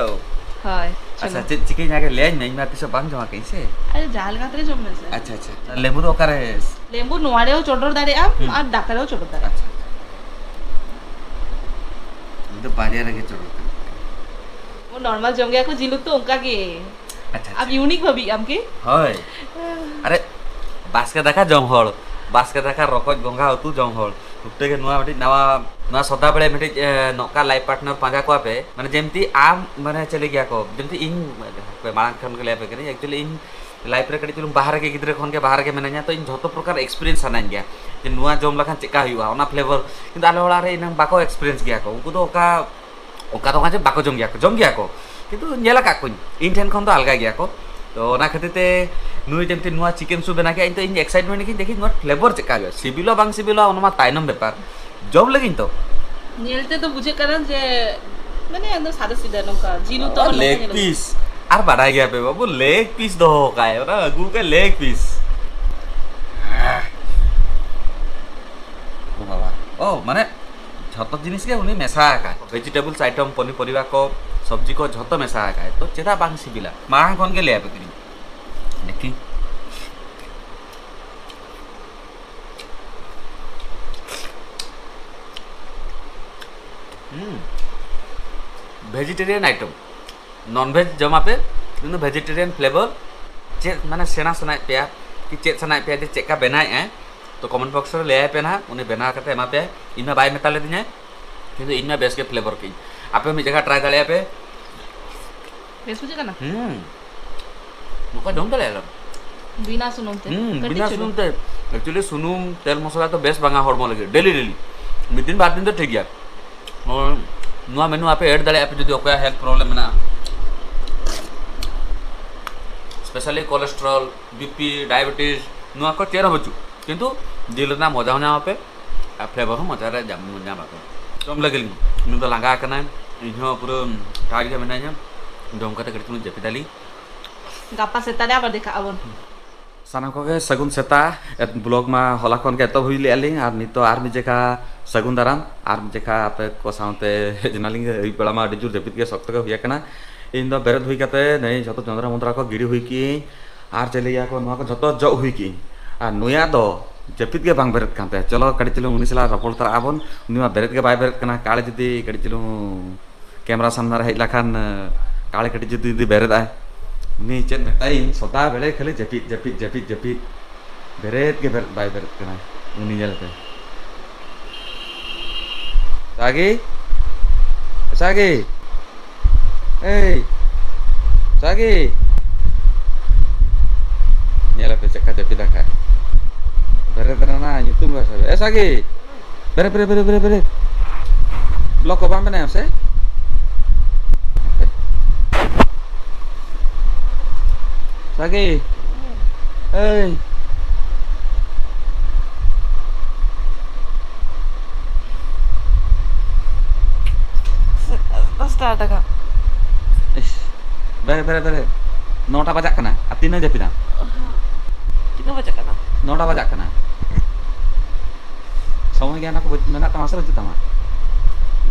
ᱦᱳᱭ, ᱟᱪᱪᱷᱟ, ᱪᱚᱞᱚ᱾ ᱪᱮᱫ ᱪᱤᱠᱟᱹᱧ ᱟᱜᱮ ᱞᱟᱹᱭᱟᱹᱧ ᱢᱮ, ᱤᱧ ᱢᱟ ᱛᱤᱥ ᱦᱚᱸ ᱵᱟᱝ ᱡᱚᱢ ᱟᱠᱟᱫᱟᱹᱧ ᱥᱮ᱾ ᱟᱨᱮ, ᱡᱟᱦᱟᱸ ᱞᱮᱠᱟ ᱠᱟᱛᱮ ᱜᱮ ᱡᱚᱢ ᱢᱮ ᱥᱮ᱾ ᱟᱪᱪᱷᱟ, ᱟᱪᱪᱷᱟ᱾ ᱞᱮᱵᱩ ᱫᱚ ᱚᱠᱟᱨᱮ? ᱞᱮᱵᱩ ᱱᱚᱣᱟ ᱨᱮᱦᱚᱸ ᱪᱚᱰᱚᱨ ᱫᱟᱲᱮᱭᱟᱜᱼᱟᱢ, ᱦᱩᱸ᱾ ᱟᱨ ᱫᱟᱠᱟ ᱨᱮᱦᱚᱸ ᱪᱚᱰᱚᱨ ᱫᱟᱲᱮᱭᱟᱜᱼᱟᱢ᱾ ᱟᱪᱪᱷᱟ, ᱟᱪᱪᱷᱟ᱾ ᱤᱧ ᱫᱚ ᱵᱟᱨᱭᱟ ᱨᱮᱜᱮ ᱪᱚᱰᱚᱨ ᱠᱟᱱᱟ᱾ ᱱᱚᱨᱢᱟᱞ ᱡᱚᱢ ᱜᱮᱭᱟ ᱠᱚ ᱡᱤᱞ ᱩᱛᱩ ᱚᱱᱠᱟ ᱜᱮ᱾ ᱟᱪᱪᱷᱟ, ᱟᱢ ᱟᱪᱪᱷᱟ᱾ ᱤᱭᱩᱱᱤᱠ ᱵᱷᱟᱵᱤ ᱟᱢ ᱠᱤ? ᱦᱳᱭ᱾ ᱟᱨᱮ, ᱵᱟᱥᱠᱮ ᱫᱟᱠᱟ ᱡᱚᱢ ᱦᱚᱲ, ᱵᱟᱥᱠᱮ ᱫᱟᱠᱟ ᱨᱚᱠᱚᱡ ᱜᱚᱸᱜᱷᱟ ᱩᱛᱩ ᱡᱚᱢ ᱦᱚᱲ, ᱦᱩᱴᱟᱹ ᱜᱮ ᱱᱚᱣᱟ ᱢᱤᱫᱴᱤᱡ ᱱᱟᱣᱟ, ᱱᱚᱣᱟ ᱥᱚᱫᱟ ᱵᱮᱲᱮ ᱢᱤᱫᱴᱤᱡ, ᱮ, ᱱᱚᱝᱠᱟ ᱞᱟᱭᱤᱯᱷ ᱯᱟᱨᱴᱱᱟᱨ ᱯᱟᱸᱡᱟ ᱠᱚᱣᱟ ᱯᱮ, ᱢᱟᱱᱮ ᱡᱮᱢᱛᱤ ᱟᱢ, ᱢᱟᱱᱮ ᱪᱮᱫ ᱞᱟᱹᱭ ᱜᱮᱭᱟ ᱠᱚ, ᱡᱮᱢᱛᱤ ᱤᱧ ᱢᱟᱲᱟᱝ ᱠᱷᱚᱱ ᱜᱮ ᱞᱟᱹᱭ ᱟᱯᱮ ᱠᱟᱹᱱᱟᱹᱧ, actually ᱤᱧ ᱞᱟᱭᱤᱯᱷ ᱨᱮ ᱠᱟᱹᱴᱤᱡ ᱪᱩᱞᱩᱝ ᱵᱟᱦᱨᱮ ᱜᱮ, ᱜᱤᱫᱽᱨᱟᱹ ᱠᱷᱚᱱ ᱜᱮ ᱵᱟᱦᱨᱮ ᱜᱮ ᱢᱤᱱᱟᱹᱧᱟ, ᱛᱚ ᱤᱧ ᱡᱷᱚᱛᱚ ᱯᱨᱚᱠᱟᱨ experience ᱥᱟᱱᱟᱧ ᱜᱮᱭᱟ ᱡᱮ ᱱᱚᱣᱟ ᱡᱚᱢ ᱞᱮᱠᱷᱟᱱ ᱪᱮᱫᱠᱟ ᱦᱩᱭᱩᱜᱼᱟ, ᱚᱱᱟ flavour᱾ ᱠᱤᱱᱛᱩ ᱟᱞᱮ ᱚᱲᱟᱜ ᱨᱮ ᱤᱱᱟᱹᱝ ᱵᱟᱠᱚ experience ᱜᱮᱭᱟ ᱠᱚ, ᱩᱱᱠᱩ ᱫᱚ ᱚᱠᱟ ᱚᱱᱠᱟ ᱫᱚ ᱵᱟᱝ ᱡᱮ ᱵᱟᱠᱚ ᱡᱚᱢ ᱜᱮᱭᱟ ᱠᱚ, ᱡᱚᱢ ᱜᱮᱭᱟ ᱠᱚ, ᱠᱤᱱᱛᱩ ᱧᱮᱞ ᱟᱠᱟᱫ ᱠᱚᱣᱟᱹᱧ, ᱤᱧ ᱴᱷᱮᱱ ᱠᱷᱚᱱ ᱫᱚ ᱟᱞᱜᱟ ᱜᱮᱭᱟ ᱠᱚ᱾ ᱛᱚ ᱚᱱᱟ ᱠᱷᱟᱹᱛᱤᱨ ᱛᱮ ᱱᱩᱭ ᱡᱮᱢᱛᱤ ᱱᱚᱣᱟ chicken soup ᱵᱮᱱᱟᱣ ᱠᱮᱫᱼᱟ, ᱤᱧ ᱫᱚ ᱤᱧ excitement ᱜᱤᱧ ᱫᱮᱠᱷᱤ ᱱᱚᱣᱟ flavour ᱪᱮᱫᱠᱟ ᱦᱩᱭᱩᱜᱼᱟ, ᱥᱤᱵᱤᱞᱟ ᱵᱟᱝ ᱥᱤᱵᱤᱞᱟ ᱚᱱᱟ ᱢᱟ ᱛᱟᱭᱱᱚᱢ ᱵᱮᱯᱟᱨ, ᱡᱚᱢ ᱞᱟᱹᱜᱤᱧ ᱛᱚ᱾ ᱧᱮᱞ ᱛᱮ ᱫᱚ ᱵᱩᱡᱷᱟᱹᱜ ᱠᱟᱱᱟ ᱡᱮ ᱢᱟᱱᱮ ᱮᱠᱫᱚᱢ ᱥᱟᱫᱟ ᱥᱤᱫᱟ ᱱᱚᱝᱠᱟ ᱡᱤᱞ ᱩᱛᱩ ᱚ, ᱟᱵᱟᱨ ᱱᱚᱝᱠᱟ leg ᱧᱮᱞᱚᱜ ᱠᱟᱱᱟ᱾ Piece᱾ ᱟᱨ ᱵᱟᱰᱟᱭ ᱜᱮᱭᱟ ᱯᱮ ᱵᱟᱹᱵᱩ, leg piece ᱫᱚᱦᱚ ᱠᱟᱭ, ᱚᱱᱟ ᱟᱹᱜᱩ ᱠᱟᱭ leg piece᱾ ᱚ ᱵᱟᱵᱟ, ᱚ ᱢᱟᱱᱮ ᱡᱷᱚᱛᱚ ᱡᱤᱱᱤᱥ ᱜᱮ ᱩᱱᱤ ᱢᱮᱥᱟ ᱟᱠᱟᱫ, vegetables item, ᱯᱚᱱᱤᱯᱚᱨᱤᱵᱟ ᱠᱚ, ᱥᱚᱵᱽᱡᱤ ᱠᱚ ᱡᱷᱚᱛᱚ ᱢᱮᱥᱟ ᱟᱠᱟᱫ, ᱛᱚ ᱪᱮᱫᱟᱜ ᱵᱟᱝ ᱥᱤᱵᱤᱞᱟ? ᱢᱟᱲᱟᱝ ᱠᱷᱚᱱ ᱜᱮ ᱞᱟᱹᱭ ᱟᱯᱮ ᱠᱟᱹᱱᱟᱹᱧ᱾ ᱫᱮᱠᱷᱤ᱾ ᱦᱩᱸ᱾ Vegetarian item, non veg ᱡᱚᱢᱟᱯᱮ, ᱠᱤᱱᱛᱩ vegetarian flavour ᱪᱮᱫ ᱢᱟᱱᱮ ᱥᱮᱬᱟ ᱥᱟᱱᱟᱭᱮᱫ ᱯᱮᱭᱟ ᱠᱤ ᱪᱮᱫ ᱥᱟᱱᱟᱭᱮᱫ ᱯᱮᱭᱟ ᱡᱮ ᱪᱮᱫ ᱞᱮᱠᱟ ᱵᱮᱱᱟᱣᱮᱫ ᱟᱭ, ᱛᱚ comment box ᱨᱮ ᱞᱟᱹᱭᱟᱭ ᱯᱮ ᱱᱟᱦᱟᱜ, ᱩᱱᱤ ᱵᱮᱱᱟᱣ ᱠᱟᱛᱮ ᱮᱢᱟ ᱯᱮᱭᱟᱭ᱾ ᱤᱧ ᱢᱟ ᱵᱟᱭ ᱢᱮᱛᱟ ᱞᱮᱫᱤᱧᱟᱭ, ᱠᱤᱱᱛᱩ ᱤᱧ ᱢᱟ ᱵᱮᱥ ᱜᱮ flavour ᱠᱮᱫ ᱟᱹᱧ᱾ ᱟᱯᱮ ᱢᱤᱫ ᱡᱟᱭᱜᱟ try ᱫᱟᱲᱮᱭᱟᱜᱼᱟ ᱯᱮ᱾ ᱵᱮᱥ ᱵᱩᱡᱷᱟᱹᱜ ᱠᱟᱱᱟ? ᱦᱩᱸ᱾ ᱱᱚᱝᱠᱟ ᱡᱚᱢ ᱫᱟᱲᱮᱭᱟᱜᱼᱟ᱾ ᱵᱤᱱᱟ ᱥᱩᱱᱩᱢ ᱛᱮ? ᱦᱩᱸ, ᱠᱟᱹᱴᱤᱡ ᱵᱤᱱᱟ ᱪᱩᱞᱩᱝ᱾ ᱥᱩᱱᱩᱢ ᱛᱮ᱾ Actually ᱥᱩᱱᱩᱢ, ᱛᱮᱞ, ᱢᱚᱥᱞᱟ ᱫᱚ ᱵᱮᱥ ᱵᱟᱝᱟ ᱦᱚᱲᱢᱚ ᱞᱟᱹᱜᱤᱫ᱾ Daily, daily᱾ ᱢᱤᱫ ᱫᱤᱱ ᱵᱟᱨ ᱫᱤᱱ ᱫᱚ ᱴᱷᱤᱠ ᱜᱮᱭᱟ᱾ ᱱᱚᱣᱟ, ᱱᱚᱣᱟ ᱢᱮᱱᱩ ᱟᱯᱮ add ᱫᱟᱲᱮᱭᱟᱜᱼᱟ ᱯᱮ ᱡᱩᱫᱤ ᱚᱠᱚᱭᱟᱜ health problem ᱢᱮᱱᱟᱜᱼᱟ᱾ Specially cholesterol, BP, diabetes, ᱱᱚᱣᱟ ᱠᱚ ᱪᱮᱫ ᱦᱚᱸ ᱵᱟᱹᱪᱩᱜ᱾ ᱠᱤᱱᱛᱩ ᱡᱤᱞ ᱨᱮᱱᱟᱜ ᱢᱚᱡᱟ ᱦᱚᱸ ᱧᱟᱢ ᱟᱯᱮ᱾ ᱟᱨ flavour ᱦᱚᱸ ᱢᱚᱡᱟ ᱨᱮ ᱧᱟᱢ, ᱧᱟᱢ ᱟᱯᱮ᱾ ᱡᱚᱢ ᱞᱟᱹᱜᱤᱫ ᱞᱤᱧ᱾ ᱩᱱᱤ ᱫᱚ ᱞᱟᱸᱜᱟ ᱟᱠᱟᱱᱟᱭ, ᱤᱧ ᱦᱚᱸ ᱯᱩᱨᱟᱹ ᱴᱟᱭᱟᱨᱰ ᱜᱮ ᱢᱮᱱᱟᱹᱧᱟ᱾ ᱡᱚᱢ ᱠᱟᱛᱮ ᱠᱟᱹᱴᱤᱡ ᱪᱩᱞᱩᱝ ᱡᱟᱹᱯᱤᱫ ᱟᱞᱤᱧ᱾ ᱜᱟᱯᱟ ᱥᱮᱛᱟᱜ ᱨᱮ ᱟᱵᱟᱨ ᱫᱮᱠᱷᱟᱜ ᱟᱵᱚᱱ᱾ ᱥᱟᱱᱟᱢ ᱠᱚᱜᱮ ᱥᱟᱹᱜᱩᱱ ᱥᱮᱛᱟᱜ᱾ ᱮᱛ-, ᱵᱞᱚᱜ ᱢᱟ ᱦᱚᱞᱟ ᱠᱷᱚᱱ ᱜᱮ ᱮᱛᱚᱦᱚᱵ ᱦᱩᱭ ᱞᱮᱜᱼᱟ ᱞᱤᱧ, ᱟᱨ ᱱᱤᱛᱚᱜ ᱟᱨ ᱢᱤᱫ ᱡᱮᱠᱷᱟ ᱥᱟᱹᱜᱩᱱ ᱫᱟᱨᱟᱢ, ᱟᱨ ᱢᱤᱫ ᱡᱮᱠᱷᱟ ᱟᱯᱮ ᱠᱚ ᱥᱟᱶᱛᱮ ᱦᱮᱡ ᱮᱱᱟᱞᱤᱧ᱾ ᱟᱹᱭᱩᱵ ᱵᱮᱲᱟ ᱢᱟ ᱟᱹᱰᱤ ᱡᱳᱨ ᱡᱟᱹᱯᱤᱫ ᱜᱮ ᱥᱚᱠᱛᱚ ᱜᱮ ᱦᱩᱭ ᱟᱠᱟᱱᱟ᱾ ᱤᱧ ᱫᱚ ᱵᱮᱨᱮᱫ ᱦᱩᱭ ᱠᱟᱛᱮ ᱱᱟᱹᱭ ᱡᱷᱚᱛᱚ ᱡᱚᱸᱫᱽᱨᱟ ᱢᱚᱸᱫᱽᱨᱟ ᱠᱚ ᱜᱤᱰᱤ ᱦᱩᱭ ᱠᱮᱜᱼᱟᱹᱧ, ᱟᱨ ᱪᱮᱫ ᱞᱟᱹᱭᱟ ᱠᱚ, ᱱᱚᱣᱟ ᱠᱚ ᱡᱷᱚᱛᱚ ᱡᱚᱜ ᱦᱩᱭ ᱠᱮᱜᱼᱟᱹᱧ, ᱟᱨ ᱱᱩᱭᱟᱜ ᱫᱚ ᱡᱟᱹᱯᱤᱫ ᱜᱮ ᱵᱟᱝ ᱵᱮᱨᱮᱫ ᱠᱟᱱ ᱛᱟᱭᱟ᱾ ᱪᱚᱞᱚ ᱠᱟᱹᱴᱤᱡ ᱪᱩᱞᱩᱝ ᱩᱱᱤ ᱥᱟᱞᱟᱜ ᱨᱚᱯᱚᱲ ᱛᱟᱨᱟ ᱟᱵᱚᱱ᱾ ᱩᱱᱤ ᱢᱟ ᱵᱮᱨᱮᱫ ᱜᱮ ᱵᱟᱭ ᱵᱮᱨᱮᱫ ᱠᱟᱱᱟ᱾ ᱠᱟᱞᱮ ᱡᱩᱫᱤ ᱠᱟᱹᱴᱤᱡ ᱪᱩᱞᱩᱝ ᱠᱮᱢᱨᱟ ᱥᱟᱢᱱᱟ ᱨᱮ ᱦᱮᱡ ᱞᱮᱠᱷᱟᱱ, ᱠᱟᱞᱮ ᱠᱟᱹᱴᱤᱡ ᱡᱩᱫᱤ, ᱡᱩᱫᱤ ᱵᱮᱨᱮᱫ ᱟᱭ, ᱩᱱᱤ ᱪᱮᱫ ᱢᱮᱛᱟᱭᱤᱧ, ᱥᱚᱫᱟ ᱵᱮᱲᱮ ᱠᱷᱟᱹᱞᱤ ᱡᱟᱹᱯᱤᱫ, ᱡᱟᱹᱯᱤᱫ, ᱡᱟᱹᱯᱤᱫ, ᱡᱟᱹᱯᱤᱫ, ᱵᱮᱨᱮᱫ ᱜᱮ ᱵᱮᱨᱮᱫ ᱵᱟᱭ ᱵᱮᱨᱮᱫ ᱠᱟᱱᱟ᱾ ᱩᱱᱤ ᱧᱮᱞ ᱯᱮ᱾ ᱥᱟᱜᱤ, ᱥᱟᱜᱤ, ᱮᱭ, ᱥᱟᱜᱤ, ᱧᱮᱞ ᱯᱮ ᱪᱮᱫ ᱞᱮᱠᱟ ᱡᱟᱹᱯᱤᱫ ᱟᱠᱟᱫ᱾ ᱵᱮᱨᱮᱫ ᱨᱮᱱᱟᱜ ᱧᱩᱛᱩᱢ ᱵᱟᱭ ᱥᱟᱵᱮ᱾ ᱮ ᱥᱟᱜᱤ, ᱵᱮᱨᱮᱫ, ᱵᱮᱨᱮᱫ, ᱵᱮᱨᱮᱫ, ᱵᱮᱨᱮᱫ, ᱵᱮᱨᱮᱫ᱾ ᱵᱞᱚᱜ ᱠᱚ ᱵᱟᱢ ᱵᱮᱱᱟᱣᱟ ᱥᱮ? ᱥᱟᱜᱮ᱾ ᱮᱭ᱾ ᱫᱚᱥ ᱴᱟᱠᱟ ᱴᱟᱠᱟ᱾ ᱤᱥ, ᱵᱮᱨᱮᱫ, ᱵᱮᱨᱮᱫ, ᱵᱮᱨᱮᱫ᱾ ᱱᱚᱴᱟ ᱵᱟᱡᱟᱜ ᱠᱟᱱᱟ᱾ ᱟᱨ ᱛᱤᱱᱟᱹᱜ ᱡᱟᱹᱯᱤᱫᱟ? ᱛᱤᱱᱟᱹᱜ ᱵᱟᱡᱟᱜ ᱠᱟᱱᱟ? ᱱᱚᱴᱟ ᱵᱟᱡᱟᱜ ᱠᱟᱱᱟ᱾ ᱥᱚᱢᱚᱭ ᱜᱮ ᱚᱱᱟ ᱠᱚ ᱢᱮᱱᱟᱜ ᱛᱟᱢᱟ ᱥᱮ ᱵᱟᱹᱪᱩᱜ ᱛᱟᱢᱟ?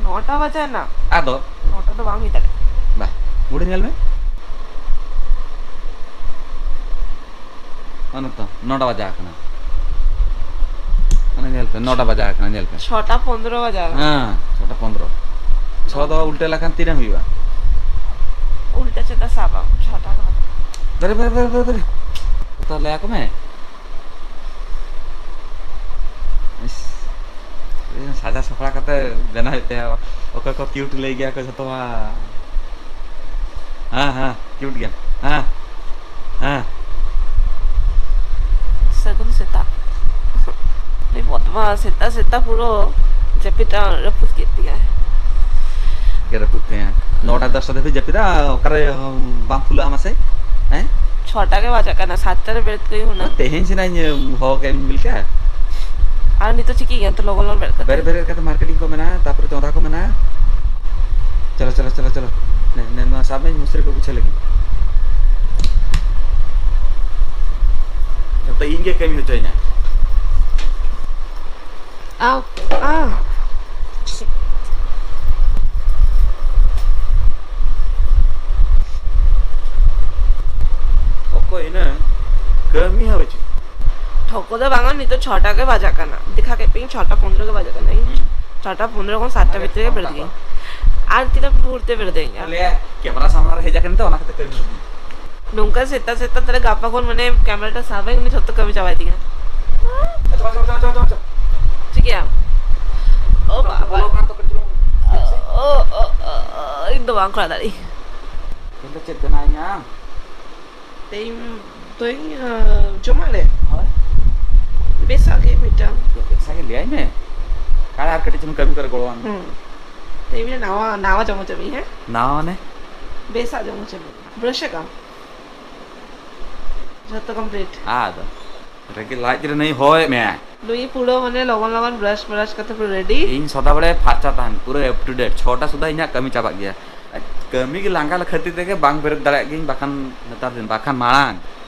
ᱱᱚᱴᱟ ᱵᱟᱡᱟᱭᱮᱱᱟ᱾ ᱟᱫᱚ? ᱱᱚᱴᱟ ᱫᱚ ᱵᱟᱝ ᱦᱩᱭ ᱫᱟᱲᱮᱭᱟᱜᱼᱟ᱾ ᱵᱟ, ᱜᱷᱩᱲᱤ ᱧᱮᱞ ᱢᱮ᱾ ᱚᱱᱮ ᱛᱚ, ᱱᱚᱴᱟ ᱵᱟᱡᱟ ᱟᱠᱟᱱᱟ᱾ ᱚᱱᱮ ᱧᱮᱞ ᱯᱮ, ᱱᱚᱴᱟ ᱵᱟᱡᱟ ᱟᱠᱟᱱᱟ, ᱧᱮᱞ ᱯᱮ᱾ ᱪᱷᱚᱴᱟ ᱯᱚᱱᱫᱽᱨᱚ ᱵᱟᱡᱟ ᱟᱠᱟᱱᱟ᱾ ᱦᱮᱸ, ᱪᱷᱚᱴᱟ ᱯᱚᱱᱫᱽᱨᱚ᱾ ᱪᱷᱚ ᱫᱚ ᱩᱞᱴᱟᱹ ᱞᱮᱠᱷᱟᱱ ᱛᱤᱨᱮ ᱦᱩᱭᱩᱜᱼᱟ? ᱩᱞᱴᱟᱹ ᱪᱮᱫᱟᱜ ᱥᱟᱵᱟ? ᱪᱷᱚᱴᱟ ᱠᱟᱱᱟ᱾ ᱵᱮᱨᱮ, ᱵᱮᱨᱮ, ᱵᱮᱨᱮ, ᱵᱮᱨᱮ, ᱵᱮᱨᱮ᱾ ᱛᱚ ᱞᱟᱹᱭ ᱟᱠᱚ ᱢᱮ᱾ ᱤᱥ, ᱥᱟᱡᱟᱣ ᱥᱟᱯᱲᱟᱣ ᱠᱟᱛᱮ ᱵᱮᱱᱟᱣ ᱦᱩᱭᱩᱜ ᱛᱟᱭᱟ᱾ ᱚᱠᱚᱭ ᱠᱚ ᱠᱤᱭᱩᱴ ᱞᱟᱹᱭ ᱜᱮᱭᱟ ᱠᱚ ᱡᱷᱚᱛᱚ ᱢᱟ᱾ ᱦᱮᱸ, ᱦᱮᱸ, ᱠᱤᱭᱩᱴ ᱜᱮᱭᱟ᱾ ᱦᱮᱸ, ᱦᱮᱸ᱾ ᱥᱟᱹᱜᱩᱱ ᱥᱮᱛᱟᱜ᱾ ᱩᱱᱤ ᱵᱚᱫᱢᱟ ᱥᱮᱛᱟᱜ ᱥᱮᱛᱟᱜ ᱯᱩᱨᱟᱹ ᱡᱟᱹᱯᱤᱫ ᱨᱟᱹᱯᱩᱫ ᱠᱮᱫ ᱛᱤᱧᱟᱭ᱾ ᱜᱮ ᱨᱟᱹᱯᱩᱫ ᱛᱟᱭᱟ᱾ ᱱᱚᱴᱟ ᱫᱚᱥᱴᱟ ᱫᱷᱟᱹᱵᱤᱡ ᱡᱟᱹᱯᱤᱫᱟ, ᱚᱠᱟᱨᱮ ᱵᱟᱝ ᱯᱷᱩᱞᱟᱹᱜᱼᱟ ᱢᱟᱥᱮ? ᱦᱮᱸ? ᱪᱷᱚᱴᱟ ᱜᱮ ᱵᱟᱡᱟᱜ ᱠᱟᱱᱟ, ᱥᱟᱛᱴᱟ ᱨᱮ ᱵᱮᱨᱮᱫ ᱠᱚ ᱦᱩᱭᱩᱜᱼᱟ᱾ ᱛᱮᱦᱮᱧ ᱥᱮᱱᱟᱜ ᱤᱧ ᱦᱚᱦᱚ ᱠᱮᱫ ᱢᱮ ᱵᱤᱞᱠᱟ᱾ ᱟᱨ ᱱᱤᱛᱚᱜ ᱪᱤᱠᱟᱹᱭ ᱜᱮᱭᱟ ᱛᱚ ᱞᱚᱜᱚᱱ ᱞᱚᱜᱚᱱ ᱵᱮᱨᱮᱫ ᱠᱟᱛᱮ? ᱵᱮᱨᱮᱫ ᱵᱮᱨᱮᱫ ᱠᱟᱛᱮ ᱢᱟᱨᱠᱮᱴᱤᱝ ᱠᱚ ᱢᱮᱱᱟᱜᱼᱟ, ᱛᱟᱯᱚᱨᱮ ᱪᱚᱸᱫᱟ ᱠᱚ ᱢᱮᱱᱟᱜᱼᱟ᱾ ᱪᱚᱞᱚ, ᱪᱚᱞᱚ, ᱪᱚᱞᱚ, ᱪᱚᱞᱚ᱾ ᱱᱮ, ᱱᱮ, ᱱᱚᱣᱟ ᱥᱟᱵ ᱢᱮ, ᱢᱩᱥᱨᱤ ᱠᱚ ᱜᱩᱪᱷᱟᱹ ᱞᱟᱹᱜᱤᱫ᱾ ᱡᱚᱛᱚ ᱤᱧ ᱜᱮ ᱠᱟᱹᱢᱤ ᱦᱚᱪᱚᱭᱤᱧᱟ᱾ ᱟᱣ, ᱟᱣ᱾ ᱚᱠᱚᱭ ᱤᱱᱟᱹ ᱠᱟᱹᱢᱤ ᱦᱚᱸ ᱵᱟᱹᱪᱩᱜ᱾ ᱴᱷᱚᱠᱚ ᱫᱚ ᱵᱟᱝᱟ, ᱱᱤᱛᱚᱜ ᱪᱷᱚᱴᱟ ᱜᱮ ᱵᱟᱡᱟᱜ ᱠᱟᱱᱟ᱾ ᱫᱮᱠᱷᱟ ᱠᱮᱫ ᱯᱮᱭᱟᱹᱧ, ᱪᱷᱚᱴᱟ ᱯᱚᱱᱨᱚ ᱜᱮ ᱵᱟᱡᱟᱜ ᱠᱟᱱᱟ᱾ ᱤᱧ ᱦᱩᱸ᱾ ᱪᱷᱚᱴᱟ ᱯᱚᱱᱨᱚ ᱠᱷᱚᱱ ᱥᱟᱛᱴᱟ ᱵᱷᱤᱛᱨᱤ ᱨᱮ ᱵᱮᱨᱮᱫ ᱜᱤᱭᱟᱹᱧ᱾ ᱟᱨ ᱛᱤᱱᱟᱹᱜ ᱵᱷᱳᱨ ᱛᱮ ᱵᱮᱨᱮᱫ ᱟᱹᱧ? ᱞᱟᱹᱭᱟ, ᱠᱮᱢᱮᱨᱟ ᱥᱟᱢᱱᱟ ᱨᱮ ᱦᱮᱡ ᱟᱠᱟᱱ ᱛᱚ, ᱚᱱᱟ ᱠᱷᱟᱹᱛᱤᱨ ᱠᱟᱹᱢᱤ ᱦᱩᱭᱩᱜ ᱠᱟᱱᱟ᱾ ᱱᱚᱝᱠᱟ ᱥᱮᱛᱟᱜ ᱥᱮᱛᱟᱜ ᱛᱟᱦᱞᱮ ᱜᱟᱯᱟ ᱠᱷᱚᱱ ᱢᱟᱱᱮ ᱠᱮᱢᱮᱨᱟ ᱴᱟ ᱥᱟᱵ ᱟᱹᱧ, ᱩᱱᱤ ᱡᱷᱚᱛᱚ ᱠᱟᱹᱢᱤ ᱪᱟᱵᱟᱭ ᱛᱤᱧᱟ᱾ ᱪᱟᱵᱟ, ᱪᱟᱵᱟ, ᱪᱟᱵᱟ, ᱪᱟᱵᱟ, ᱪᱟᱵᱟ᱾ ᱪᱤᱠᱟᱹᱭᱟᱢ? ᱳ ᱵᱟᱵᱟ᱾ ᱵᱚᱞᱚ ᱠᱟᱱ ᱛᱚ ᱠᱟᱹᱴᱤᱡ ᱪᱩᱞᱩᱝ᱾ ᱳ, ᱳ, ᱳ, ᱳ, ᱤᱧ ᱫᱚ ᱵᱟᱝ ᱠᱚᱨᱟᱣ ᱫᱟᱲᱮᱭᱟᱜ᱾ ᱛᱮᱦᱮᱧ ᱫᱚ ᱪᱮᱫ ᱵᱮᱱᱟᱣ ᱤᱧᱟ? ᱛᱮᱦᱮᱧ ᱫᱚᱧ, ᱟᱸ, ᱡᱚᱢᱟᱜ ᱨᱮ᱾ ᱦᱳᱭ᱾ ᱵᱮᱥᱟᱜ ᱜᱮ ᱢᱤᱫᱴᱟᱝ᱾ ᱵᱮᱥᱟᱜ ᱜᱮ ᱞᱟᱹᱭᱟᱭ ᱢᱮ᱾ ᱟᱨ, ᱟᱨ ᱠᱟᱹᱴᱤᱡ ᱪᱩᱞᱩᱝ ᱠᱟᱹᱢᱤ ᱠᱚᱨᱮ ᱜᱚᱲᱚᱣᱟᱢ᱾ ᱦᱩᱸ᱾ ᱛᱮᱦᱮᱧ ᱢᱤᱫᱴᱟᱝ ᱱᱟᱣᱟ, ᱱᱟᱣᱟ ᱡᱚᱢ ᱦᱚᱪᱚ ᱢᱮᱭᱟ, ᱦᱮᱸ? ᱱᱟᱣᱟ ᱢᱟᱱᱮ? ᱵᱮᱥᱟᱜ ᱡᱚᱢ ᱦᱚᱪᱚ ᱢᱮᱭᱟ᱾ ᱵᱨᱟᱥ ᱟᱠᱟᱢ? ᱡᱷᱚᱛᱚ ᱠᱚᱢᱯᱞᱤᱴ᱾ ᱟᱫᱚ ᱨᱮᱸᱜᱮᱡ ᱞᱟᱡ ᱨᱮ ᱱᱩᱭ ᱦᱚᱦᱚᱭᱮᱫ ᱢᱮᱭᱟᱭ᱾ ᱱᱩᱭ ᱯᱩᱨᱟᱹ ᱢᱟᱱᱮ ᱞᱚᱜᱚᱱ ᱞᱚᱜᱚᱱ ᱵᱨᱟᱥ ᱵᱨᱟᱥ ᱠᱟᱛᱮ ᱯᱩᱨᱟᱹ ᱨᱮᱰᱤ᱾ ᱤᱧ ᱥᱚᱫᱟ ᱵᱮᱲᱟ ᱯᱷᱟᱨᱪᱟ ᱛᱟᱦᱮᱱ, ᱯᱩᱨᱟᱹ up to date᱾ ᱪᱷᱚᱴᱟ ᱥᱩᱫᱷᱟ ᱤᱧᱟᱹᱜ ᱠᱟᱹᱢᱤ ᱪᱟᱵᱟᱜ ᱜᱮᱭᱟ᱾ ᱠᱟᱹᱢᱤ ᱜᱮ ᱞᱟᱸᱜᱟ ᱠᱷᱟᱹᱛᱤᱨ ᱛᱮᱜᱮ ᱵᱟᱝ ᱵᱮᱨᱮᱫ ᱫᱟᱲᱮᱭᱟᱜ ᱜᱤᱭᱟᱹᱧ, ᱵᱟᱠᱷᱟᱱ ᱱᱮᱛᱟᱨ ᱫᱤᱱ, ᱵᱟᱠᱷᱟᱱ ᱢᱟᱲᱟᱝ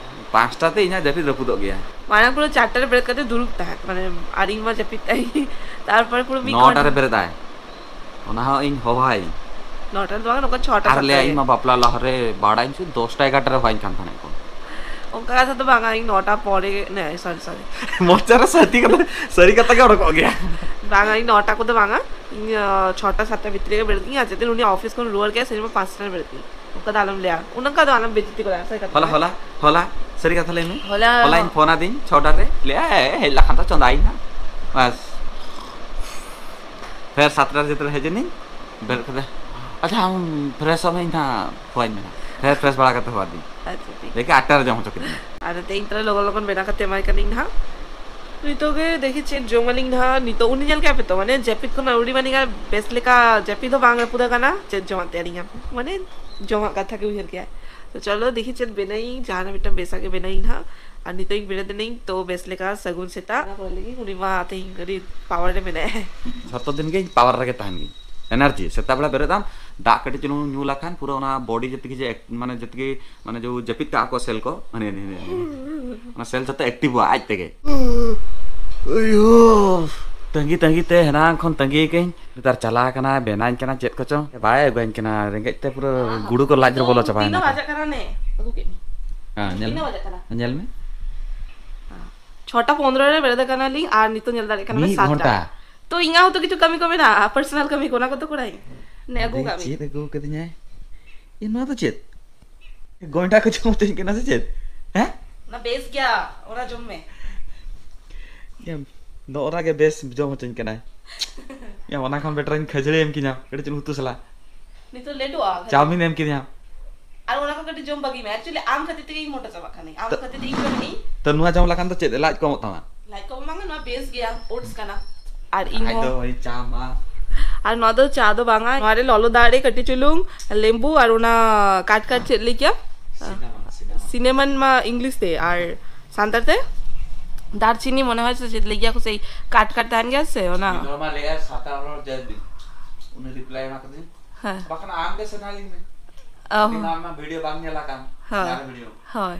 ᱯᱟᱸᱪᱴᱟ ᱛᱮ ᱤᱧᱟᱹᱜ ᱡᱟᱹᱯᱤᱫ ᱨᱟᱹᱯᱩᱫᱚᱜ ᱜᱮᱭᱟ᱾ ᱢᱟᱲᱟᱝ ᱯᱩᱨᱟᱹ ᱪᱟᱨᱴᱟ ᱨᱮ ᱵᱮᱨᱮᱫ ᱠᱟᱛᱮ ᱫᱩᱲᱩᱵ ᱛᱟᱦᱮᱸᱫ, ᱢᱟᱱᱮ, ᱟᱨ ᱤᱧ ᱢᱟ ᱡᱟᱹᱯᱤᱫ ᱛᱟᱭ᱾ ᱛᱟᱨᱯᱚᱨᱮ ᱯᱩᱨᱟᱹ ᱢᱤᱫ ᱱᱚᱴᱟ ᱨᱮ ᱜᱷᱚᱱᱴᱟ᱾ ᱵᱮᱨᱮᱫᱟᱭ᱾ ᱚᱱᱟ ᱦᱚᱸ ᱤᱧ ᱦᱚᱦᱚᱣᱟᱭᱟᱹᱧ᱾ ᱱᱚᱴᱟ ᱨᱮ ᱫᱚ ᱵᱟᱝ, ᱱᱚᱝᱠᱟ ᱪᱷᱚᱴᱟ ᱟᱨ ᱥᱟᱛᱴᱟ ᱞᱟᱹᱭᱟ, ᱨᱮ᱾ ᱤᱧ ᱢᱟ ᱵᱟᱯᱞᱟ ᱞᱟᱦᱟᱨᱮ ᱵᱟᱲᱟᱭᱟᱹᱧ ᱥᱮ ᱫᱚᱥᱴᱟ ᱮᱜᱟᱨᱚᱴᱟ ᱨᱮ ᱦᱚᱦᱚᱣᱟᱹᱧ ᱠᱟᱱ ᱛᱟᱦᱮᱱᱟ ᱠᱚ᱾ ᱚᱱᱠᱟ ᱠᱟᱛᱷᱟ ᱫᱚ ᱵᱟᱝᱟ, ᱤᱧ ᱱᱚᱴᱟ ᱯᱚᱨᱮ ᱜᱮ, ᱱᱮ, sorry, sorry᱾ ᱢᱚᱪᱟ ᱨᱮ ᱥᱟᱹᱨᱤ ᱠᱟᱛᱷᱟ, ᱥᱟᱹᱨᱤ ᱠᱟᱛᱷᱟ ᱜᱮ ᱚᱰᱚᱠᱚᱜ ᱜᱮᱭᱟ᱾ ᱵᱟᱝᱟ, ᱤᱧ ᱱᱚᱴᱟ ᱠᱚᱫᱚ ᱵᱟᱝᱟ, ᱤᱧ, ᱟᱸ, ᱪᱷᱚᱴᱟ ᱥᱟᱛᱴᱟ ᱵᱷᱤᱛᱨᱤ ᱨᱮᱜᱮ ᱵᱮᱨᱮᱫ ᱜᱤᱧ, ᱟᱨ ᱡᱮᱫᱤᱱ ᱩᱱᱤ ᱚᱯᱷᱤᱥ ᱠᱷᱚᱱ ᱨᱩᱣᱟᱹᱲ ᱠᱮᱫᱟ, ᱥᱮᱫᱤᱱ ᱢᱟ ᱯᱟᱸᱪᱴᱟ ᱨᱮ ᱵᱮᱨᱮᱫ ᱜᱤᱧ᱾ ᱚᱱᱠᱟ ᱫᱚ ᱟᱞᱚᱢ ᱞᱟᱹᱭᱟ, ᱚᱱᱠᱟ ᱫᱚ ᱟᱞᱚᱢ ᱵᱮᱡᱤᱛᱤ ᱠᱚᱨᱟ, ᱥᱟᱹᱨᱤ ᱠᱟᱛᱷᱟ ᱦᱚᱞᱟ, ᱠᱟᱱᱟ᱾ ᱦᱚᱞᱟ, ᱦᱚᱞᱟ, ᱥᱟᱹᱨᱤ ᱠᱟᱛᱷᱟ ᱞᱟᱹᱭ ᱢᱮ᱾ ᱦᱚᱞᱟ ᱦᱚᱞᱟᱧ ᱯᱷᱳᱱ ᱟᱫᱤᱧ ᱪᱷᱚᱴᱟ ᱨᱮ, ᱞᱟᱹᱭᱟ, "ᱮ, ᱦᱮᱡ ᱞᱮᱠᱷᱟᱱ ᱫᱚ ᱪᱚᱸᱫᱟᱭᱤᱧ ᱦᱟᱸᱜ, ᱵᱟᱥ᱾" ᱯᱷᱮᱨ ᱥᱟᱛᱴᱟ ᱨᱮ ᱡᱮᱛᱮ ᱦᱮᱡ ᱮᱱᱤᱧ, ᱵᱮᱨᱮᱫ ᱠᱟᱛᱮ, "ᱟᱪᱪᱷᱟ, ᱟᱢ ᱯᱷᱨᱮᱥᱚᱜ ᱢᱮ, ᱤᱧ ᱦᱟᱸᱜ ᱯᱷᱳᱱ ᱢᱮ ᱦᱟᱸᱜ᱾" ᱯᱷᱮᱨ ᱯᱷᱨᱮᱥ ᱵᱟᱲᱟ ᱠᱟᱛᱮ ᱦᱚᱦᱚ ᱟᱫᱤᱧ᱾ ᱟᱪᱪᱷᱟ, ᱴᱷᱤᱠ᱾ ᱫᱮᱠᱷᱤ, ᱟᱴᱴᱟ ᱨᱮ ᱡᱚᱢ ᱦᱚᱪᱚ ᱠᱤᱫᱤᱧᱟ᱾ ᱟᱫᱚ ᱛᱮᱦᱮᱧ ᱛᱟᱦᱞᱮ ᱞᱚᱜᱚᱱ ᱞᱚᱜᱚᱱ ᱵᱮᱱᱟᱣ ᱠᱟᱛᱮ ᱮᱢᱟᱭ ᱠᱟᱹᱱᱟᱹᱧ ᱱᱟᱦᱟᱜ᱾ ᱱᱤᱛᱚᱜ ᱜᱮ ᱫᱮᱠᱷᱤ ᱪᱮᱫ ᱡᱚᱢ ᱟᱹᱞᱤᱧ ᱱᱟᱦᱟᱜ᱾ ᱱᱤᱛᱚᱜ ᱩᱱᱤ ᱧᱮᱞ ᱠᱮᱫ ᱯᱮ ᱛᱚ, ᱢᱟᱱᱮ ᱡᱟᱹᱯᱤᱫ ᱠᱷᱚᱱᱟᱜ ᱟᱹᱣᱨᱤ ᱢᱟᱱᱮ ᱵᱮᱥ ᱞᱮᱠᱟ ᱡᱟᱹᱯᱤᱫ ᱦᱚᱸ ᱵᱟᱝ ᱨᱟᱹᱯᱩᱫ ᱟᱠᱟᱱᱟ᱾ ᱪᱮᱫ ᱡᱚᱢᱟᱜ ᱛᱮᱭᱟᱨᱤᱧᱟ, ᱢᱟᱱᱮ ᱡᱚᱢᱟᱜ ᱠᱟᱛᱷᱟ ᱜᱮ ᱩᱭᱦᱟᱹᱨ ᱠᱮᱜᱼᱟᱭ᱾ ᱛᱚ ᱪᱚᱞᱚ ᱫᱮᱠᱷᱤ ᱪᱮᱫ ᱵᱮᱱᱟᱭᱤᱧ, ᱡᱟᱦᱟᱱᱟᱜ ᱢᱤᱫᱴᱟᱝ ᱵᱮᱥᱟᱜ ᱜᱮ ᱵᱮᱱᱟᱭᱤᱧ ᱱᱟᱦᱟᱜ᱾ ᱟᱨ ᱱᱤᱛᱚᱜ ᱤᱧ ᱵᱮᱨᱮᱫ ᱮᱱᱟᱹᱧ, ᱛᱚ ᱵᱮᱥ ᱞᱮᱠᱟ ᱥᱟᱹᱜᱩᱱ ᱥᱮᱛᱟᱜ᱾ ᱚᱱᱟ ᱠᱚᱨᱮ ᱞᱟᱹᱜᱤᱫ ᱩᱱᱤ ᱢᱟ ᱛᱮᱦᱮᱧ ᱟᱹᱰᱤ ᱯᱟᱣᱟᱨ ᱨᱮ ᱢᱮᱱᱟᱭᱟ᱾ ᱡᱷᱚᱛᱚ ᱫᱤᱱ ᱜᱮ ᱤᱧ ᱯᱟᱣᱟᱨ ᱨᱮᱜᱮ ᱛᱟᱦᱮᱱ ᱜᱤᱧ, ᱮᱱᱟᱨᱡᱤ᱾ ᱥᱮᱛᱟᱜ ᱵᱮᱲᱟ ᱵᱮᱨᱮᱫ ᱟᱢ, ᱫᱟᱜ ᱠᱟᱹᱴᱤᱡ ᱪᱩᱞᱩᱝ ᱧᱩ ᱞᱮᱠᱷᱟᱱ ᱯᱩᱨᱟᱹ ᱚᱱᱟ ᱵᱚᱰᱤ ᱡᱮᱛᱮ ᱜᱮ ᱡᱮ ᱮᱠ-, ᱢᱟᱱᱮ ᱡᱮᱛᱮ ᱜᱮ, ᱢᱟᱱᱮ ᱡᱮ ᱡᱟᱹᱯᱤᱫ ᱠᱟᱜᱼᱟ ᱠᱚ ᱥᱮᱞ ᱠᱚ, ᱢᱟᱱᱮ, ᱢᱟᱱᱮ, ᱢᱟᱱᱮ, ᱚᱱᱟ ᱥᱮᱞ ᱡᱷᱚᱛᱚ ᱮᱠᱴᱤᱵᱷᱚᱜᱼᱟ ᱟᱡ ᱛᱮᱜᱮ᱾ ᱟᱭᱳ᱾ ᱛᱟᱺᱜᱤ ᱛᱟᱺᱜᱤ ᱛᱮ ᱦᱮᱱᱟᱝ ᱠᱷᱚᱱ ᱛᱟᱺᱜᱤ ᱠᱟᱹᱧ, ᱱᱮᱛᱟᱨ ᱪᱟᱞᱟᱣ ᱠᱟᱱᱟᱭ, ᱵᱮᱱᱟᱧ ᱠᱟᱱᱟ ᱪᱮᱫ ᱠᱚᱪᱚ, ᱵᱟᱭ ᱟᱹᱜᱩᱣᱟᱹᱧ ᱠᱟᱱᱟ᱾ ᱨᱮᱸᱜᱮᱡ ᱛᱮ ᱯᱩᱨᱟᱹ ᱜᱩᱲᱩ ᱠᱚ ᱞᱟᱡ ᱨᱮ ᱵᱚᱞᱚ ᱪᱟᱵᱟᱭᱮᱱᱟ᱾ ᱛᱤᱱᱟᱹᱜ ᱵᱟᱡᱟᱜ ᱠᱟᱱᱟ ᱱᱮ? ᱟᱹᱜᱩ ᱠᱮᱫ ᱢᱮ᱾ ᱦᱮᱸ, ᱧᱮᱞ ᱛᱤᱱᱟᱹᱜ ᱢᱮ᱾ ᱵᱟᱡᱟᱜ ᱠᱟᱱᱟ? ᱧᱮᱞ ᱢᱮ᱾ ᱪᱷᱚᱴᱟ ᱯᱚᱱᱨᱚ ᱨᱮ ᱵᱮᱨᱮᱫ ᱟᱠᱟᱱᱟᱞᱤᱧ ᱟᱨ ᱱᱤᱛᱚᱜ ᱧᱮᱞ ᱫᱟᱲᱮᱭᱟᱜ ᱠᱟᱱᱟ ᱯᱮ ᱢᱤᱫ ᱥᱟᱛᱴᱟ᱾ ᱜᱷᱚᱱᱴᱟ᱾ ᱛᱚ ᱤᱧᱟᱹᱜ ᱦᱚᱸᱛᱚ ᱠᱤᱪᱷᱩ ᱠᱟᱹᱢᱤ ᱠᱚ ᱢᱮᱱᱟᱜᱼᱟ, ᱯᱟᱨᱥᱚᱱᱟᱞ ᱠᱟᱹᱢᱤ ᱠᱚ, ᱚᱱᱟ ᱠᱚᱫᱚ ᱠᱚᱨᱟᱣ ᱤᱧ᱾ ᱱᱮ ᱟᱹᱜᱩ ᱟᱫᱚ ᱠᱟᱜ ᱢᱮ᱾ ᱪᱮᱫ ᱟᱹᱜᱩ ᱠᱟᱫᱤᱧᱟᱭ? ᱮ, ᱱᱚᱣᱟ ᱫᱚ ᱪᱮᱫ? ᱜᱚᱸᱰᱟ ᱠᱚ ᱡᱚᱢ ᱦᱚᱪᱚᱧ ᱠᱟᱱᱟ ᱥᱮ ᱪᱮᱫ? ᱦᱮᱸ? ᱚᱱᱟ ᱵᱮᱥ ᱜᱮᱭᱟ, ᱚᱱᱟ ᱡᱚᱢ ᱢᱮ᱾ ᱮᱢ, ᱱᱚᱜᱼᱚ ᱱᱟ ᱜᱮ ᱵᱮᱥ ᱡᱚᱢ ᱦᱚᱪᱚᱧ ᱠᱟᱱᱟᱭ᱾ ᱮᱢ, ᱚᱱᱟ ᱠᱷᱚᱱ ᱵᱮᱴᱟᱨ ᱤᱧ ᱠᱷᱟᱹᱡᱟᱹᱲᱤ ᱮᱢ ᱠᱤᱧᱟ, ᱠᱟᱹᱴᱤᱡ ᱪᱩᱞᱩᱝ ᱩᱛᱩ ᱥᱟᱞᱟᱜ᱾ ᱱᱤᱛᱚᱜ ᱞᱮᱴᱚᱜᱼᱟ᱾ ᱪᱟᱣᱢᱤᱱ ᱮᱢ ᱠᱤᱧᱟ᱾ ᱟᱨ ᱚᱱᱟ ᱠᱚ ᱠᱟᱹᱴᱤᱡ ᱡᱚᱢ ᱵᱟᱹᱜᱤ ᱢᱮ᱾ Actually, ᱟᱢ ᱠᱷᱟᱹᱛᱤᱨ ᱛᱮᱜᱮ ᱤᱧ ᱢᱚᱴᱟ ᱪᱟᱵᱟᱜ ᱠᱟᱹᱱᱟᱹᱧ᱾ ᱟᱢ ᱛᱚ, ᱠᱷᱟᱹᱛᱤᱨ ᱛᱮ ᱤᱧ ᱠᱟᱹᱢᱤ᱾ ᱛᱚ, ᱱᱚᱣᱟ ᱡᱚᱢ ᱞᱮᱠᱷᱟᱱ ᱫᱚ ᱪᱮᱫ ᱞᱟᱡ ᱠᱚᱢᱚᱜ ᱛᱟᱢᱟ? ᱞᱟᱡ ᱠᱚᱢ ᱵᱟᱝᱟ, ᱱᱚᱣᱟ ᱵᱮᱥ ᱜᱮᱭᱟ, oats ᱠᱟᱱᱟ᱾ ᱟᱨ ᱤᱧ ᱟᱡ ᱦᱚᱸ ᱫᱚ ᱳᱭ ᱪᱟ ᱢᱟ᱾ ᱟᱨ ᱱᱚᱣᱟ ᱫᱚ ᱪᱟ ᱫᱚ ᱵᱟᱝᱟ, ᱱᱚᱣᱟ ᱨᱮ ᱞᱚᱞᱚ ᱫᱟᱜ ᱨᱮ ᱠᱟᱹᱴᱤᱡ ᱪᱩᱞᱩᱝ ᱞᱮᱵᱩ ᱟᱨ ᱚᱱᱟ ᱠᱟᱴ ᱠᱟᱴ ᱪᱮᱫ ᱞᱟᱹᱭ ᱠᱮᱭᱟ? Cinnamon, cinnamon᱾ Cinnamon ᱢᱟ English ᱛᱮ, ᱟᱨ ᱥᱟᱱᱛᱟᱲ ᱛᱮ ᱫᱟᱨᱪᱤᱱᱤ ᱢᱚᱱᱮ ᱦᱚᱭ ᱥᱮ ᱪᱮᱫ ᱞᱟᱹᱭ ᱜᱮᱭᱟ ᱠᱚ, ᱥᱮᱭ ᱠᱟᱴ ᱠᱟᱴ ᱛᱟᱦᱮᱱ ᱜᱮᱭᱟ ᱥᱮ ᱚᱱᱟ᱾ ᱢᱤᱫ ᱦᱚᱲ ᱢᱟ ᱞᱟᱹᱭᱟ ᱥᱟᱱᱛᱟᱲ ᱦᱚᱲ ᱡᱮ ᱩᱱᱤ reply ᱮᱢᱟ ᱠᱟᱫᱤᱧ᱾ ᱦᱮᱸ᱾ ᱵᱟᱠᱷᱟᱱ ᱟᱢ ᱜᱮ ᱥᱮᱬᱟ ᱟᱹᱞᱤᱧ ᱢᱮ᱾ ᱚ᱾ ᱤᱧ ᱢᱟ ᱟᱢ ᱢᱟ video ᱵᱟᱝ ᱧᱮᱞ ᱟᱠᱟᱱ᱾ ᱦᱳᱭ᱾ ᱢᱟᱨᱮ video᱾ ᱦᱳᱭ᱾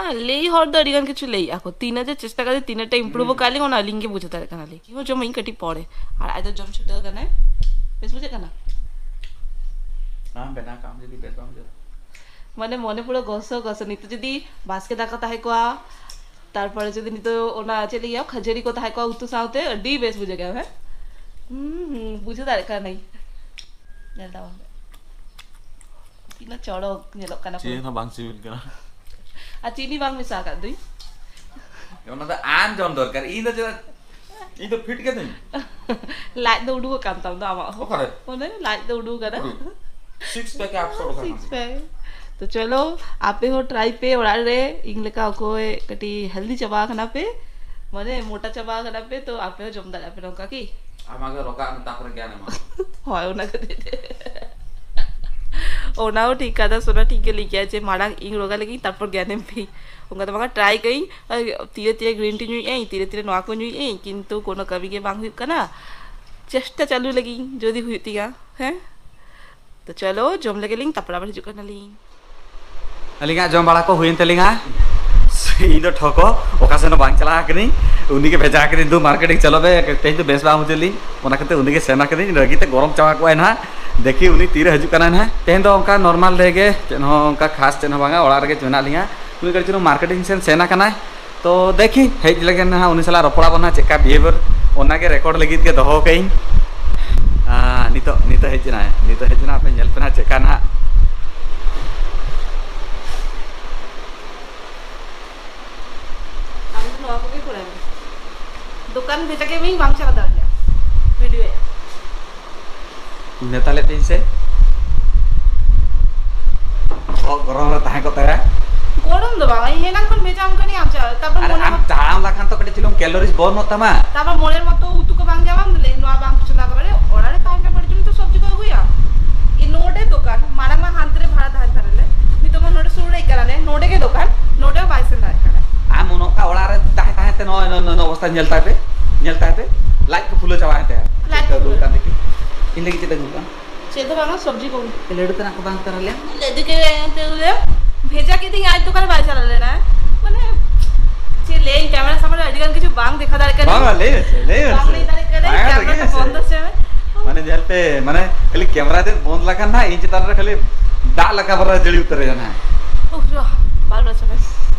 ᱟᱨ ᱞᱟᱹᱭ ᱦᱚᱲ ᱫᱚ ᱟᱹᱰᱤ ᱜᱟᱱ ᱠᱤᱪᱷᱩ ᱞᱟᱹᱭᱮᱜᱼᱟ ᱠᱚ᱾ ᱛᱤᱱᱟᱹᱜ ᱡᱮ ᱪᱮᱥᱴᱟ ᱠᱟᱛᱮ ᱛᱤᱱᱟᱹᱜ ᱴᱟ improve ᱦᱩᱸ᱾ ᱟᱠᱟᱫ ᱞᱤᱧ, ᱚᱱᱟ ᱟᱹᱞᱤᱧ ᱜᱮ ᱵᱩᱡᱷᱟᱹᱣ ᱫᱟᱲᱮᱭᱟᱜ ᱠᱟᱱᱟᱞᱤᱧ᱾ ᱤᱧ ᱦᱚᱸ ᱡᱚᱢᱟᱹᱧ ᱠᱟᱹᱴᱤᱡ ᱯᱚᱨᱮ᱾ ᱟᱨ ᱟᱡ ᱫᱚ ᱡᱚᱢ ᱪᱷᱩᱴᱟᱹᱣ ᱠᱟᱱᱟᱭ᱾ ᱵᱮᱥ ᱵᱩᱡᱷᱟᱹᱜ ᱠᱟᱱᱟ? ᱵᱟᱝ ᱵᱮᱱᱟᱣ ᱠᱟᱜ ᱟᱢ ᱡᱩᱫᱤ ᱵᱮᱥ ᱵᱟᱝ ᱵᱩᱡᱷᱟᱹᱜᱼᱟ᱾ ᱢᱟᱱᱮ ᱢᱚᱱᱮ ᱯᱩᱨᱟᱹ ᱜᱚᱥᱚ ᱜᱚᱥᱚ᱾ ᱱᱤᱛᱚᱜ ᱡᱩᱫᱤ ᱵᱟᱥᱠᱮ ᱫᱟᱠᱟ ᱛᱟᱦᱮᱸ ᱠᱚᱜᱼᱟ, ᱛᱟᱨᱯᱚᱨᱮ ᱡᱩᱫᱤ ᱱᱤᱛᱚᱜ ᱚᱱᱟ ᱪᱮᱫ ᱞᱟᱹᱭᱟ ᱠᱷᱟᱹᱡᱟᱹᱲᱤ ᱠᱚ ᱛᱟᱦᱮᱸ ᱠᱚᱜᱼᱟ ᱩᱛᱩ ᱥᱟᱶᱛᱮ, ᱟᱹᱰᱤ ᱵᱮᱥ ᱵᱩᱡᱷᱟᱹᱜ ᱠᱟᱱᱟ᱾ ᱦᱮᱸ? ᱦᱩᱸ, ᱦᱩᱸ, ᱵᱩᱡᱷᱟᱹᱣ ᱫᱟᱲᱮᱭᱟᱜ ᱠᱟᱱᱟᱹᱧ᱾ ᱧᱮᱞ ᱛᱟᱵᱚᱱ ᱯᱮ᱾ ᱛᱤᱱᱟᱹᱜ ᱪᱚᱨᱚᱠ ᱧᱮᱞᱚᱜ ᱠᱟᱱᱟ ᱪᱮᱫ ᱯᱩᱨᱟᱹ᱾ ᱦᱚᱸ ᱵᱟᱝ ᱥᱤᱵᱤᱞ ᱠᱟᱱᱟ᱾ ᱟᱨ ᱪᱤᱱᱤ ᱵᱟᱝ ᱢᱮᱥᱟ ᱟᱠᱟᱫ ᱫᱩᱧ᱾ ᱚᱱᱟ ᱫᱚ ᱟᱢ ᱡᱚᱢ ᱫᱚᱨᱠᱟᱨ, ᱤᱧ ᱫᱚ ᱪᱮᱫᱟᱜ, ᱤᱧ ᱫᱚ ᱯᱷᱤᱴ ᱜᱮ ᱫᱩᱧ᱾ ᱞᱟᱡ ᱫᱚ ᱩᱰᱩᱠ ᱟᱠᱟᱱ ᱛᱟᱢ ᱫᱚ ᱟᱢᱟᱜ ᱦᱚᱸ᱾ ᱚᱠᱟᱨᱮ? ᱚᱱᱮ ᱞᱟᱡ ᱫᱚ ᱩᱰᱩᱠ ᱟᱠᱟᱱᱟ᱾ ᱩᱰᱩᱠ᱾ Six pack ᱮ upload ᱟᱠᱟᱱᱟ᱾ Six pack᱾ ᱛᱚ ᱪᱚᱞᱚ, ᱟᱯᱮ ᱦᱚᱸ try ᱯᱮ ᱚᱲᱟᱜ ᱨᱮ, ᱤᱧ ᱞᱮᱠᱟ ᱚᱠᱚᱭ ᱠᱟᱹᱴᱤᱡ healthy ᱪᱟᱵᱟ ᱟᱠᱟᱱᱟ ᱯᱮ, ᱢᱟᱱᱮ ᱢᱚᱴᱟ ᱪᱟᱵᱟ ᱟᱠᱟᱱᱟ ᱯᱮ, ᱛᱚ ᱟᱯᱮ ᱦᱚᱸ ᱡᱚᱢ ᱫᱟᱲᱮᱭᱟᱜᱼᱟ ᱯᱮ ᱱᱚᱝᱠᱟ ᱠᱤ? ᱟᱢᱟᱜ ᱜᱮ ᱨᱚᱜᱟ ᱢᱮᱛᱟ ᱠᱚᱨᱮ ᱜᱮᱭᱟᱱ ᱮᱢᱟ᱾ ᱦᱳᱭ, ᱚᱱᱟ ᱠᱷᱟᱹᱛᱤᱨ ᱛᱮ᱾ ᱚᱱᱟ ᱦᱚᱸ ᱴᱷᱤᱠ ᱠᱟᱛᱷᱟ, ᱥᱳᱱᱟ ᱴᱷᱤᱠ ᱜᱮ ᱞᱟᱹᱭ ᱠᱮᱜᱼᱟ ᱡᱮ ᱢᱟᱲᱟᱝ ᱤᱧ ᱨᱳᱜᱟ ᱞᱮᱜᱤᱧ, ᱛᱟᱨᱯᱚᱨ ᱜᱮᱭᱟᱱᱮᱢ ᱯᱮ᱾ ᱚᱱᱠᱟ ᱫᱚ ᱵᱟᱝᱟ, ᱴᱨᱟᱭ ᱠᱟᱹᱧ, ᱟᱨ ᱛᱤᱨᱮ ᱛᱤᱨᱮ ᱜᱨᱤᱱ ᱴᱤ ᱧᱩᱭᱮᱫ ᱟᱹᱧ, ᱛᱤᱨᱮ ᱛᱤᱨᱮ ᱱᱚᱣᱟ ᱠᱚ ᱧᱩᱭᱮᱫ ᱟᱹᱧ, ᱠᱤᱱᱛᱩ ᱠᱳᱱᱳ ᱠᱟᱹᱢᱤ ᱜᱮ ᱵᱟᱝ ᱦᱩᱭᱩᱜ ᱠᱟᱱᱟ᱾ ᱪᱮᱥᱴᱟ ᱪᱟᱹᱞᱩ ᱞᱟᱹᱜᱤᱫ ᱤᱧ, ᱡᱩᱫᱤ ᱦᱩᱭᱩᱜ ᱛᱤᱧᱟ, ᱦᱮᱸ᱾ ᱛᱚ ᱪᱚᱞᱚ, ᱡᱚᱢ ᱞᱮᱜᱮ ᱞᱤᱧ, ᱛᱟᱨᱯᱚᱨ ᱟᱵᱟᱨ ᱦᱤᱡᱩᱜ ᱠᱟᱱᱟᱞᱤᱧ᱾ ᱟᱹᱞᱤᱧᱟᱜ ᱡᱚᱢ ᱵᱟᱲᱟ ᱠᱚ ᱦᱩᱭᱮᱱ ᱛᱟᱹᱞᱤᱧᱟ᱾ ᱤᱧ ᱫᱚ ᱴᱷᱚᱠᱚ, ᱚᱠᱟ ᱥᱮᱱ ᱦᱚᱸ ᱵᱟᱝ ᱪᱟᱞᱟᱣ ᱠᱟᱹᱱᱟᱹᱧ᱾ ᱩᱱᱤ ᱜᱮ ᱵᱷᱮᱡᱟ ᱠᱟᱹᱫᱤᱧ, "ᱫᱩ ᱢᱟᱨᱠᱮᱴ ᱤᱧ ᱪᱟᱞᱟᱣ ᱵᱮ, ᱛᱮᱦᱮᱧ ᱫᱚ ᱵᱮᱥ ᱵᱟᱝ ᱵᱩᱡᱷᱟᱹᱣ ᱞᱤᱧ", ᱚᱱᱟ ᱠᱷᱟᱹᱛᱤᱨ ᱩᱱᱤ ᱜᱮ ᱥᱮᱱ ᱟᱠᱟᱫᱤᱧ᱾ ᱨᱟᱹᱜᱤ ᱛᱮ ᱜᱚᱨᱚᱢ ᱪᱟᱵᱟ ᱠᱚᱜᱼᱟᱭ ᱱᱟᱦᱟᱜ᱾ ᱫᱮᱠᱷᱤ ᱩᱱᱤ ᱛᱤᱨᱮ ᱦᱤᱡᱩᱜ ᱠᱟᱱᱟᱭ ᱱᱟᱦᱟᱜ᱾ ᱛᱮᱦᱮᱧ ᱫᱚ ᱚᱱᱠᱟ ᱱᱚᱨᱢᱟᱞ ᱰᱮ ᱜᱮ, ᱪᱮᱫ ᱦᱚᱸ ᱚᱱᱠᱟ ᱠᱷᱟᱥ ᱪᱮᱫ ᱦᱚᱸ ᱵᱟᱝᱟ, ᱚᱲᱟᱜ ᱨᱮᱜᱮ ᱢᱮᱱᱟᱜ ᱞᱤᱧᱟ᱾ ᱩᱱᱤ ᱠᱟᱹᱴᱤᱡ ᱪᱩᱞᱩᱝ ᱢᱟᱨᱠᱮᱴᱤᱝ ᱥᱮᱱ ᱥᱮᱱ ᱟᱠᱟᱱᱟᱭ᱾ ᱛᱚ ᱫᱮᱠᱷᱤ, ᱦᱮᱡ ᱞᱮᱠᱷᱟᱱ ᱱᱟᱦᱟᱜ ᱩᱱᱤ ᱥᱟᱞᱟᱜ ᱨᱚᱯᱚᱲ ᱟᱵᱚᱱ ᱱᱟᱦᱟᱜ, ᱪᱮᱫᱠᱟ ᱵᱤᱦᱮᱵᱤᱭᱟᱨ, ᱚᱱᱟᱜᱮ ᱨᱮᱠᱚᱨᱰ ᱞᱟᱹᱜᱤᱫ ᱜᱮ ᱫᱚᱦᱚ ᱠᱟᱜ ᱤᱧ᱾ ᱟᱨ ᱱᱤᱛᱚᱜ, ᱱᱤᱛᱚᱜ ᱦᱮᱡ ᱮᱱᱟᱭ, ᱱᱤᱛᱚᱜ ᱦᱮᱡ ᱮᱱᱟ, ᱟᱯᱮ ᱧᱮᱞ ᱯᱮ ᱱᱟᱦᱟᱜ ᱪᱮᱫᱠᱟ ᱱᱟᱦᱟᱜ᱾ ᱟᱢ ᱫᱚ ᱱᱚᱣᱟ ᱠᱚᱜᱮ ᱠᱚᱨᱟᱣ ᱢᱮ᱾ ᱫᱚᱠᱟᱱ ᱵᱷᱮᱡᱟ ᱠᱮᱫ ᱢᱤᱭᱟᱹᱧ, ᱵᱟᱢ ᱪᱟᱞᱟᱣ ᱫᱟᱲᱮᱭᱟᱜᱼᱟ ᱵᱷᱤᱰᱤᱭᱳ᱾ ᱢᱮᱛᱟ ᱞᱮᱫ ᱛᱤᱧ ᱥᱮ? ᱵᱚᱦᱚᱜ ᱜᱚᱨᱚᱢ ᱨᱮ ᱛᱟᱦᱮᱸ ᱠᱚᱜ ᱛᱟᱭᱟ᱾ ᱜᱚᱨᱚᱢ ᱫᱚ ᱵᱟᱝ, ᱤᱧ ᱦᱮᱱᱟᱝ ᱠᱷᱚᱱ ᱵᱷᱮᱡᱟᱢ ᱠᱟᱹᱱᱟᱹᱧ, ᱟᱢ ᱪᱟᱞᱟᱣ᱾ ᱛᱟᱨᱯᱚᱨ ᱟᱨ ᱢᱚᱱᱮ ᱟᱢ ᱢᱚ- ᱪᱟᱞᱟᱣ ᱞᱮᱠᱷᱟᱱ ᱛᱚ ᱠᱟᱹᱴᱤᱡ ᱪᱩᱞᱩᱝ ᱠᱮᱞᱳᱨᱤᱡᱽ ᱵᱚᱨᱱ ᱚᱜ ᱛᱟᱢᱟ᱾ ᱛᱟᱨᱯᱚᱨ ᱢᱚᱱᱮᱨ ᱢᱚᱛᱚ ᱩᱛᱩ ᱠᱚ ᱵᱟᱝ ᱧᱟᱢᱟᱢ ᱞᱟᱹᱭ, ᱱᱚᱣᱟ ᱵᱟᱝ ᱪᱚᱸᱫᱟ ᱠᱟᱜ ᱵᱟᱨᱮ, ᱚᱲᱟᱜ ᱨᱮ ᱛᱟᱦᱮᱸ ᱠᱷᱟᱱ ᱵᱟᱹᱲᱤᱡ ᱡᱚᱢ ᱛᱚ ᱥᱚᱵᱽᱡᱤ ᱠᱚ ᱟᱹᱜᱩᱭᱟ᱾ ᱤᱧ ᱱᱚᱰᱮ ᱫᱚᱠᱟᱱ, ᱢᱟᱲᱟᱝ ᱢᱟ ᱦᱟᱱᱛᱮ ᱨᱮ ᱵᱷᱟᱲᱟ ᱛᱟᱦᱮᱱ ᱛᱟᱞᱮ, ᱱᱤᱛᱚᱜ ᱢᱟ ᱱᱚᱰᱮ ᱥᱩᱨ ᱨᱮ ᱠᱟᱱᱟᱞᱮ, ᱱᱚᱰᱮ ᱜᱮ ᱫᱚᱠᱟᱱ, ᱱᱚᱰᱮ ᱦᱚᱸ ᱵᱟᱭ ᱥᱮᱱ ᱫᱟᱲᱮᱭᱟᱜ ᱠᱟᱱᱟ᱾ ᱟᱢ ᱚᱱᱠᱟ ᱚᱲᱟᱜ ᱨᱮ ᱛᱟᱦᱮᱸ ᱛᱟᱦᱮᱸ ᱛᱮ ᱱᱚᱜᱼᱚᱭ ᱱᱚ-, ᱱᱚ-, ᱱᱚ ᱚᱵᱚᱥᱛᱟ ᱧᱮᱞ ᱛᱟᱭ ᱯᱮ, ᱧᱮᱞ ᱛᱟᱭ ᱯᱮ, ᱞᱟᱡ ᱠᱚ ᱯᱷᱩᱞᱟᱹ ᱪᱟᱵᱟᱭᱮᱱ ᱛᱟᱭᱟ᱾ ᱞᱟᱡ ᱪᱮᱫ ᱠᱚ ᱟᱹᱜᱩ ᱯᱷᱩᱞᱟᱹ᱾ ᱠᱟᱱ ᱫᱮᱠᱷᱤ? ᱤᱧ ᱞᱟᱹᱜᱤᱫ ᱪᱮᱫ ᱟᱹᱜᱩ ᱠᱟᱱ? ᱪᱮᱫ ᱦᱚᱸ ᱵᱟᱝᱟ, ᱥᱚᱵᱽᱡᱤ ᱠᱚ᱾ ᱞᱟᱹᱰᱩ ᱛᱮᱱᱟᱜ ᱠᱚ ᱵᱟᱝ ᱛᱟᱨᱟ ᱞᱮᱭᱟ? ᱞᱟᱹᱰᱩ ᱜᱮ ᱮᱱᱛᱮ ᱵᱚᱞᱮ ᱵᱷᱮᱡᱟ ᱠᱤᱫᱤᱧ, ᱟᱡ ᱫᱚᱠᱟᱱ ᱵᱟᱭ ᱪᱟᱞᱟᱣ ᱞᱮᱱᱟ᱾ ᱢᱟᱱᱮ, ᱪᱮᱫ ᱞᱟᱹᱭᱟᱹᱧ, ᱠᱮᱢᱮᱨᱟ ᱥᱟᱢᱟᱝ ᱨᱮ ᱟᱹᱰᱤ ᱜᱟᱱ ᱠᱤᱪᱷᱩ ᱵᱟᱝ ᱫᱮᱠᱷᱟᱣ ᱫᱟᱲᱮᱭᱟᱜ ᱠᱟᱱᱟ᱾ ᱵᱟᱝᱟ, ᱞᱟᱹᱭ ᱢᱮᱥᱮ, ᱞᱟᱹᱭ ᱵᱟᱝ ᱢᱮᱥᱮ᱾ ᱞᱟᱹᱭ ᱫᱟᱲᱮᱭᱟᱜ ᱠᱟᱱᱟ, ᱵᱟᱝᱟ, ᱠᱮᱢᱮᱨᱟ ᱞᱟᱹᱭ ᱠᱚ ᱢᱮᱥᱮ᱾ ᱵᱚᱱᱫᱚ ᱦᱚᱪᱚᱭ ᱢᱮ᱾ ᱢᱟᱱᱮ, ᱧᱮᱞ ᱯᱮ, ᱢᱟᱱᱮ, ᱠᱷᱟᱹᱞᱤ ᱠᱮᱢᱮᱨᱟ ᱡᱩᱫᱤ ᱵᱚᱱᱫ ᱞᱮᱠᱷᱟᱱ ᱱᱟᱦᱟᱜ, ᱤᱧ ᱪᱮᱛᱟᱱ ᱨᱮ ᱠᱷᱟᱹᱞᱤ ᱫᱟᱜ ᱞᱮᱠᱟ ᱵᱚᱞᱮ ᱡᱟᱹᱲᱤ ᱩᱛᱟᱹᱨ ᱮᱱᱟ᱾ ᱩᱯᱷ, ᱨᱚ, ᱵᱟᱨ ᱵᱟᱡᱮ ᱢᱮ᱾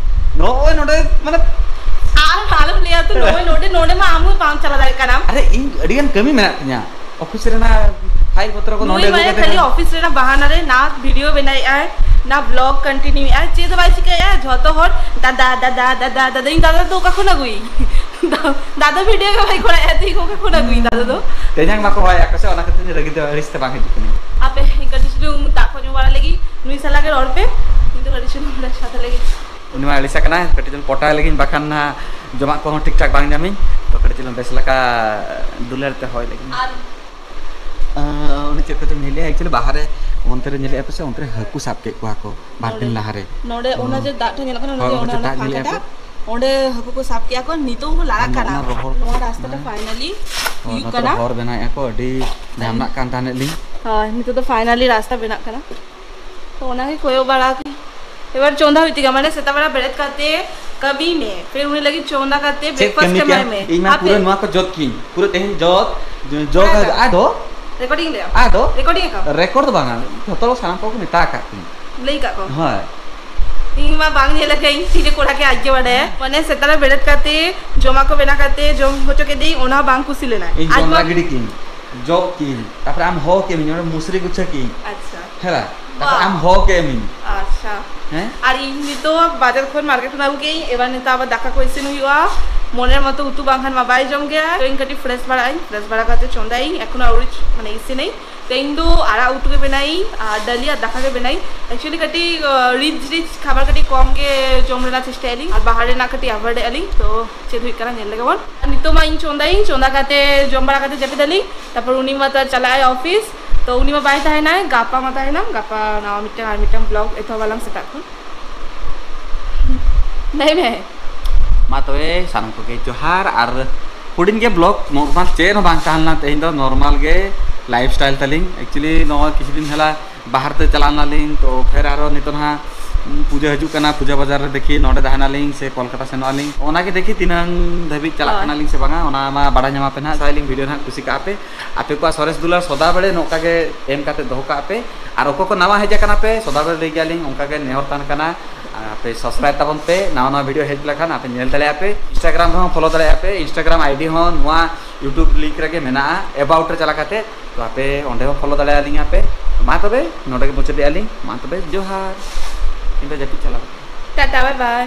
ᱱᱚᱜᱼᱚᱭ ᱱᱚᱰᱮ, ᱢᱟᱱᱮ, ᱟᱨ ᱟᱞᱚᱢ ᱞᱟᱹᱭᱟ ᱛᱚ, ᱱᱚᱜᱼᱚᱭ ᱱᱚᱰᱮ, ᱱᱚᱰᱮ ᱢᱟ ᱟᱢ ᱦᱚᱸ ᱵᱟᱢ ᱪᱟᱞᱟᱣ ᱫᱟᱲᱮᱭᱟᱜ ᱠᱟᱱᱟᱢ᱾ ᱟᱨᱮ, ᱤᱧ ᱟᱹᱰᱤ ᱜᱟᱱ ᱠᱟᱹᱢᱤ ᱢᱮᱱᱟᱜ ᱛᱤᱧᱟ᱾ ᱚᱯᱷᱤᱥ ᱨᱮᱱᱟᱜ ᱯᱷᱟᱭᱤᱞ ᱯᱚᱛᱨᱚ ᱠᱚ ᱱᱩᱭ ᱱᱚᱰᱮ ᱟᱹᱜᱩ ᱢᱟᱱᱮ ᱠᱟᱛᱮ ᱠᱷᱟᱹᱞᱤ ᱱᱟᱜ ᱚᱯᱷᱤᱥ ᱨᱮᱱᱟᱜ ᱵᱟᱦᱟᱱᱟ ᱨᱮ ᱱᱟ ᱵᱷᱤᱰᱤᱭᱳ ᱵᱮᱱᱟᱣᱮᱫᱼᱟᱭ, ᱱᱟ ᱵᱞᱚᱜ ᱠᱚᱱᱴᱤᱱᱤᱭᱩ ᱮᱫᱼᱟᱭ, ᱪᱮᱫ ᱦᱚᱸ ᱵᱟᱭ ᱪᱤᱠᱟᱹᱭᱮᱫᱼᱟ, ᱡᱷᱚᱛᱚ ᱦᱚᱲ ᱫᱟᱫᱟ, ᱫᱟᱫᱟ, ᱫᱟᱫᱟ, ᱫᱟᱫᱟ᱾ ᱤᱧ ᱫᱟᱫᱟ ᱫᱚ ᱚᱠᱟ ᱠᱷᱚᱱ ᱟᱹᱜᱩᱭᱤᱧ? ᱫᱟᱫᱟ ᱵᱷᱤᱰᱤᱭᱳ ᱜᱮ ᱵᱟᱭ ᱠᱚᱨᱟᱣᱮᱫᱼᱟ, ᱛᱚ ᱤᱧ ᱚᱠᱟ ᱠᱷᱚᱱ ᱟᱹᱜᱩᱭᱤᱧ ᱫᱟᱫᱟ ᱫᱚ? ᱛᱮᱧᱟᱝ ᱵᱟᱠᱚ ᱦᱚᱦᱚᱭᱟ ᱠᱚ ᱥᱮ, ᱚᱱᱟ ᱠᱷᱟᱹᱛᱤᱨ ᱨᱟᱹᱜᱤ ᱫᱚ ᱟᱹᱲᱤᱥ ᱛᱮ ᱵᱟᱝ ᱦᱤᱡᱩᱜ ᱠᱟᱱᱟ᱾ ᱟᱯᱮ ᱠᱟᱹᱴᱤᱡ ᱪᱩᱞᱩᱝ ᱫᱟᱜ ᱠᱚ ᱧᱩ ᱵᱟᱲᱟ ᱞᱟᱹᱜᱤᱫ ᱱᱩᱭ ᱥᱟᱞᱟᱜ ᱜᱮ ᱨᱚᱲ ᱯᱮ, ᱤᱧ ᱫᱚ ᱠᱟᱹᱴᱤᱡ ᱪᱩᱞᱩᱝ ᱚᱸᱰᱮ ᱥᱟᱛᱮ ᱞᱟᱹᱜᱤᱫ᱾ ᱩᱱᱤ ᱢᱟ ᱟᱹᱲᱤᱥ ᱟᱠᱟᱱᱟᱭ, ᱠᱟᱹᱴᱤᱡ ᱪᱩᱞᱩᱝ ᱯᱚᱴᱟᱭ ᱞᱟᱹᱜᱤᱫ, ᱵᱟᱠᱷᱟᱱ ᱱᱟᱦᱟᱜ ᱡᱚᱢᱟᱜ ᱠᱚᱦᱚᱸ ᱴᱷᱤᱠ ᱴᱷᱟᱠ ᱵᱟᱝ ᱧᱟᱢᱤᱧ, ᱛᱚ ᱠᱟᱹᱴᱤᱡ ᱪᱩᱞᱩᱝ ᱵᱮᱥ ᱞᱮᱠᱟ ᱫᱩᱞᱟᱹᱲ ᱛᱮ ᱦᱚᱭ ᱞᱟᱹᱜᱤᱫ᱾ ᱟᱨ ᱟᱸ, ᱩᱱᱤ ᱪᱮᱫ ᱠᱚᱪᱚᱝ ᱧᱮᱞᱮᱭᱟ, actually ᱵᱟᱦᱟᱨᱮ ᱚᱱᱛᱮ ᱨᱮ ᱧᱮᱞᱮᱫᱼᱟ ᱯᱮ ᱥᱮ, ᱚᱱᱛᱮ ᱨᱮ ᱦᱟᱹᱠᱩ ᱥᱟᱵ ᱠᱮᱫ ᱠᱚᱣᱟ ᱠᱚ ᱵᱟᱨ ᱫᱤᱱ ᱞᱟᱦᱟ ᱨᱮ᱾ ᱱᱚᱰᱮ ᱚᱱᱟ ᱡᱮ ᱫᱟᱜ ᱴᱷᱮᱱ ᱧᱮᱞᱚᱜ ᱠᱟᱱᱟ, ᱦᱳᱭ, ᱚᱱᱟ ᱡᱮ ᱚᱱᱟ ᱫᱟᱜ ᱯᱷᱟᱸᱠᱟ ᱧᱮᱞᱮᱫᱼᱟ ᱯᱮ? ᱚᱸᱰᱮ ᱦᱟᱹᱠᱩ ᱠᱚ ᱥᱟᱵ ᱠᱮᱫᱼᱟ ᱠᱚ, ᱱᱤᱛᱚᱜ ᱦᱚᱸ ᱞᱟᱲᱟᱜ ᱠᱟᱱᱟ᱾ ᱚᱱᱟ ᱨᱚᱦᱚᱲ ᱱᱚᱣᱟ ᱨᱟᱥᱛᱟ ᱫᱚ ᱦᱮᱸ᱾ ᱯᱷᱟᱭᱱᱟᱞᱤ ᱦᱳᱭ, ᱦᱩᱭᱩᱜ ᱱᱚᱛᱮ ᱨᱮ ᱠᱟᱱᱟ᱾ ᱦᱚᱨ ᱵᱮᱱᱟᱣᱮᱫᱼᱟ ᱠᱚ, ᱟᱹᱰᱤ ᱡᱷᱟᱢᱞᱟᱜ ᱠᱟᱱ ᱛᱟᱦᱮᱸᱫ ᱞᱤᱧ᱾ ᱦᱳᱭ, ᱱᱤᱛᱚᱜ ᱫᱚ ᱯᱷᱟᱭᱱᱟᱞᱤ ᱨᱟᱥᱛᱟ ᱵᱮᱱᱟᱜ ᱠᱟᱱᱟ᱾ ᱛᱚ ᱚᱱᱟᱜᱮ ᱠᱚᱭᱚᱜ ᱵᱟᱲᱟ ᱠᱟᱹᱧ᱾ ᱮᱵᱟᱨ ᱪᱚᱸᱫᱟ ᱦᱩᱭᱩᱜ ᱛᱤᱧᱟ, ᱢᱟᱱᱮ ᱥᱮᱛᱟᱜ ᱵᱮᱲᱟ ᱵᱮᱨᱮᱫ ᱠᱟᱛᱮ ᱠᱟᱹᱢᱤ ᱢᱮ, ᱯᱷᱤᱨ ᱩᱱᱤ ᱞᱟᱹᱜᱤᱫ ᱪᱚᱸᱫᱟ ᱠᱟᱛᱮ ᱪᱮᱫ breakfast ᱠᱟᱹᱢᱤ ᱮᱢᱟᱭ ᱠᱮᱭᱟ? ᱢᱮ᱾ ᱤᱧ ᱢᱟ ᱦᱟᱯᱮ᱾ ᱯᱩᱨᱟᱹ ᱱᱚᱣᱟ ᱠᱚ ᱡᱚᱛ ᱠᱤᱧ, ᱯᱩᱨᱟᱹ ᱛᱮᱦᱮᱧ ᱡᱚᱛ, ᱡᱚᱜ ᱦᱮᱸ, ᱟᱫᱚ? ᱨᱮᱠᱚᱨᱰᱤᱝ ᱨᱮ᱾ ᱟᱫᱚ? ᱨᱮᱠᱚᱨᱰᱤᱝ ᱟᱠᱟᱢ? ᱨᱮᱠᱚᱨᱰ ᱫᱚ ᱵᱟᱝᱟ, ᱡᱷᱚᱛᱚ ᱦᱚᱲ ᱥᱟᱱᱟᱢ ᱠᱚᱠᱚ ᱢᱮᱛᱟ ᱟᱠᱟᱫ ᱠᱚᱧ᱾ ᱞᱟᱹᱭ ᱟᱠᱟᱫ ᱠᱚ? ᱦᱳᱭ᱾ ᱤᱧ ᱢᱟ ᱵᱟᱝ ᱧᱮᱞ ᱟᱠᱟᱫᱟᱹᱧ, ᱛᱤᱨᱮ ᱠᱚᱲᱟ ᱜᱮ ᱟᱡ ᱜᱮ ᱵᱟᱰᱟᱭᱟ᱾ ᱢᱟᱱᱮ ᱥᱮᱛᱟᱜ ᱨᱮ ᱵᱮᱨᱮᱫ ᱠᱟᱛᱮ ᱡᱚᱢᱟᱜ ᱠᱚ ᱵᱮᱱᱟᱣ ᱠᱟᱛᱮ ᱡᱚᱢ ᱦᱚᱪᱚ ᱠᱮᱫᱮᱧ, ᱚᱱᱟ ᱦᱚᱸ ᱵᱟᱝ ᱠᱩᱥᱤ ᱞᱮᱱᱟᱭ᱾ ᱤᱧ ᱟᱡ ᱡᱚᱸᱰᱨᱟ ᱢᱟ ᱜᱤᱰᱤ ᱠᱤᱧ, ᱡᱚᱜ ᱠᱤᱧ, ᱛᱟᱨᱯᱚᱨᱮ ᱟᱢ ᱦᱚᱦᱚ ᱠᱮᱫ ᱢᱮᱧ, ᱚᱸᱰᱮ ᱢᱩᱥᱨᱤ ᱜᱩᱪᱷᱟᱹ ᱠᱤᱧ᱾ ᱟᱪᱪᱷᱟ᱾ ᱦᱮᱸ ᱵᱟ? ᱛᱟᱨᱯᱚᱨᱮ ᱵᱟ᱾ ᱟᱢ ᱦᱚᱦᱚ ᱠᱮᱫ ᱢᱮᱧ᱾ ᱟᱪᱪᱷᱟ᱾ ᱦᱮᱸ? ᱟᱨ ᱤᱧ ᱱᱤᱛᱚᱜ ᱵᱟᱡᱟᱨ ᱠᱷᱚᱱ ᱢᱟᱨᱠᱮᱴ ᱠᱷᱚᱱ ᱟᱹᱜᱩ ᱠᱮᱫ ᱤᱧ, ᱮᱵᱟᱨ ᱱᱤᱛᱚᱜ ᱟᱵᱟᱨ ᱫᱟᱠᱟ ᱠᱚ ᱤᱥᱤᱱ ᱦᱩᱭᱩᱜᱼᱟ᱾ ᱢᱚᱱᱮᱨ ᱢᱚᱛᱚ ᱩᱛᱩ ᱵᱟᱝᱠᱷᱟᱱ ᱢᱟ ᱵᱟᱭ ᱡᱚᱢ ᱜᱮᱭᱟ᱾ ᱛᱚ ᱤᱧ ᱠᱟᱹᱴᱤᱡ ᱯᱷᱨᱮᱥ ᱵᱟᱲᱟᱜ ᱟᱹᱧ, ᱯᱷᱨᱮᱥ ᱵᱟᱲᱟ ᱠᱟᱛᱮ ᱪᱚᱸᱫᱟᱭᱟᱹᱧ, ᱮᱠᱷᱚᱱᱳ ᱟᱹᱣᱨᱤ ᱢᱟᱱᱮ ᱤᱥᱤᱱᱟᱹᱧ᱾ ᱛᱮᱦᱮᱧ ᱫᱚ ᱟᱲᱟᱜ ᱩᱛᱩ ᱜᱮ ᱵᱮᱱᱟᱭᱤᱧ ᱟᱨ ᱰᱟᱹᱞᱤ ᱟᱨ ᱫᱟᱠᱟ ᱜᱮ ᱵᱮᱱᱟᱭᱤᱧ᱾ Actually ᱠᱟᱹᱴᱤᱡ, ᱟᱸ, ᱨᱤᱪ ᱨᱤᱪ ᱠᱷᱟᱵᱟᱨ ᱠᱟᱹᱴᱤᱡ ᱠᱚᱢ ᱜᱮ ᱡᱚᱢ ᱨᱮᱱᱟᱜ ᱪᱮᱥᱴᱟᱭᱟᱞᱤᱧ ᱟᱨ ᱵᱟᱦᱟᱨ ᱨᱮᱱᱟᱜ ᱠᱟᱹᱴᱤᱡ ᱮᱵᱷᱚᱭᱮᱰ ᱮᱫᱼᱟ ᱞᱤᱧ᱾ ᱛᱚ ᱪᱮᱫ ᱦᱩᱭᱩᱜ ᱠᱟᱱᱟ ᱧᱮᱞ ᱞᱮᱜᱮ ᱵᱚᱱ᱾ ᱟᱨ ᱱᱤᱛᱚᱜ ᱢᱟ ᱤᱧ ᱪᱚᱸᱫᱟᱭᱤᱧ, ᱪᱚᱸᱫᱟ ᱠᱟᱛᱮ ᱡᱚᱢ ᱵᱟᱲᱟ ᱠᱟᱛᱮ ᱡᱟᱹᱯᱤᱫ ᱟᱞᱤᱧ᱾ ᱛᱟᱨᱯᱚᱨ ᱩᱱᱤ ᱢᱟ ᱛᱚ ᱪᱟᱞᱟᱜ ᱟᱭ ᱚᱯᱷᱤᱥ, ᱛᱚ ᱩᱱᱤ ᱢᱟ ᱵᱟᱭ ᱛᱟᱦᱮᱱᱟᱭ, ᱜᱟᱯᱟ ᱢᱟ ᱛᱟᱦᱮᱱᱟᱢ, ᱜᱟᱯᱟ ᱱᱟᱣᱟ ᱢᱤᱫᱴᱟᱝ ᱟᱨ ᱢᱤᱫᱴᱟᱝ ᱵᱞᱚᱜ ᱮᱛᱚᱦᱚᱵ ᱟᱞᱟᱝ ᱥᱮᱛᱟᱜ ᱠᱷᱚᱱ᱾ ᱞᱟᱹᱭ ᱢᱮ᱾ ᱢᱟ ᱛᱚᱵᱮ ᱥᱟᱱᱟᱢ ᱠᱚᱜᱮ ᱡᱚᱦᱟᱨ᱾ ᱟᱨ ᱦᱩᱰᱤᱧ ᱜᱮ ᱵᱞᱚᱜ, ᱱᱚᱨᱢᱟᱞ ᱪᱮᱫ ᱦᱚᱸ ᱵᱟᱝ ᱛᱟᱦᱮᱸ ᱞᱮᱱᱟ, ᱛᱮᱦᱮᱧ ᱫᱚ ᱱᱚᱨᱢᱟᱞ ᱜᱮ ᱞᱟᱭᱤᱯᱷ ᱥᱴᱟᱭᱤᱞ ᱛᱟᱹᱞᱤᱧ᱾ Actually ᱱᱚᱣᱟ ᱠᱤᱪᱷᱩ ᱫᱤᱱ ᱦᱮᱞᱟ ᱵᱟᱦᱟᱨ ᱛᱮ ᱪᱟᱞᱟᱣ ᱞᱮᱱᱟᱞᱤᱧ, ᱛᱚ ᱯᱷᱮᱨ ᱟᱨᱚ ᱱᱤᱛᱚᱜ ᱱᱟᱦᱟᱜ ᱯᱩᱡᱟᱹ ᱦᱤᱡᱩᱜ ᱠᱟᱱᱟ, ᱯᱩᱡᱟᱹ ᱵᱟᱡᱟᱨ ᱨᱮ ᱫᱮᱠᱷᱤ ᱱᱚᱰᱮ ᱛᱟᱦᱮᱱᱟᱞᱤᱧ ᱥᱮ ᱠᱳᱞᱠᱟᱛᱟ ᱥᱮᱱᱚᱜ ᱟᱹᱞᱤᱧ, ᱚᱱᱟᱜᱮ ᱫᱮᱠᱷᱤ ᱛᱤᱱᱟᱹᱝ ᱫᱷᱟᱹᱵᱤᱡ ᱪᱟᱞᱟᱜ ᱦᱳᱭ᱾ ᱠᱟᱱᱟᱞᱤᱧ ᱥᱮ ᱵᱟᱝᱟ, ᱚᱱᱟ ᱢᱟ ᱵᱟᱲᱟᱭ ᱧᱟᱢᱟ ᱯᱮ ᱱᱟᱦᱟᱜ᱾ ᱥᱟᱭᱞᱤᱝ ᱵᱷᱤᱰᱤᱭᱳ ᱱᱟᱦᱟᱜ ᱠᱩᱥᱤ ᱠᱟᱜᱼᱟ ᱯᱮ, ᱟᱯᱮ ᱠᱚᱣᱟᱜ ᱥᱚᱨᱮᱥ ᱫᱩᱞᱟᱹᱲ ᱥᱚᱫᱟ ᱵᱮᱲᱮ ᱱᱚᱝᱠᱟ ᱜᱮ ᱮᱢ ᱠᱟᱛᱮ ᱫᱚᱦᱚ ᱠᱟᱜᱼᱟ ᱯᱮ᱾ ᱟᱨ ᱚᱠᱚᱭ ᱠᱚ ᱱᱟᱣᱟ ᱦᱮᱡ ᱟᱠᱟᱱᱟ ᱯᱮ, ᱥᱚᱫᱟ ᱵᱮᱲᱮ ᱞᱟᱹᱭ ᱜᱮᱭᱟᱞᱤᱧ, ᱚᱱᱠᱟ ᱜᱮ ᱱᱮᱦᱚᱨ ᱛᱟᱦᱮᱱ ᱠᱟᱱᱟ, ᱟᱯᱮ ᱥᱟᱵᱥᱠᱨᱟᱭᱤᱵ ᱛᱟᱵᱚᱱ ᱯᱮ, ᱱᱟᱣᱟ ᱱᱟᱣᱟ ᱵᱷᱤᱰᱤᱭᱳ ᱦᱮᱡ ᱞᱮᱠᱷᱟᱱ ᱟᱯᱮ ᱧᱮᱞ ᱫᱟᱲᱮᱭᱟᱜᱼᱟ ᱯᱮ᱾ Instagram ᱨᱮᱦᱚᱸ ᱯᱷᱚᱞᱳ ᱫᱟᱲᱮᱭᱟᱜᱼᱟ ᱯᱮ, Instagram ID ᱦᱚᱸ ᱱᱚᱣᱟ YouTube ᱞᱤᱝᱠ ᱨᱮᱜᱮ ᱢᱮᱱᱟᱜᱼᱟ, ᱮᱵᱟᱣᱩᱴ ᱨᱮ ᱪᱟᱞᱟᱣ ᱠᱟᱛᱮ, ᱛᱚ ᱟᱯᱮ ᱚᱸᱰᱮ ᱦᱚᱸ ᱯᱷᱚᱞᱳ ᱫᱟᱲᱮᱭᱟᱞᱤᱧᱟ ᱯᱮ᱾ ᱢᱟ ᱛᱚᱵᱮ ᱱᱚᱰᱮ ᱜᱮ ᱢᱩᱪᱟᱹᱫᱮᱜᱼᱟ ᱞᱤᱧ, ᱢᱟ ᱛᱚᱵᱮ ᱡᱚᱦᱟᱨ, ᱤᱧ ᱫᱚ ᱡᱟᱹᱯᱤᱫ ᱪᱟᱞᱟᱣ᱾ ᱴᱟᱴᱟ, ᱵᱟᱭ ᱵᱟᱭ᱾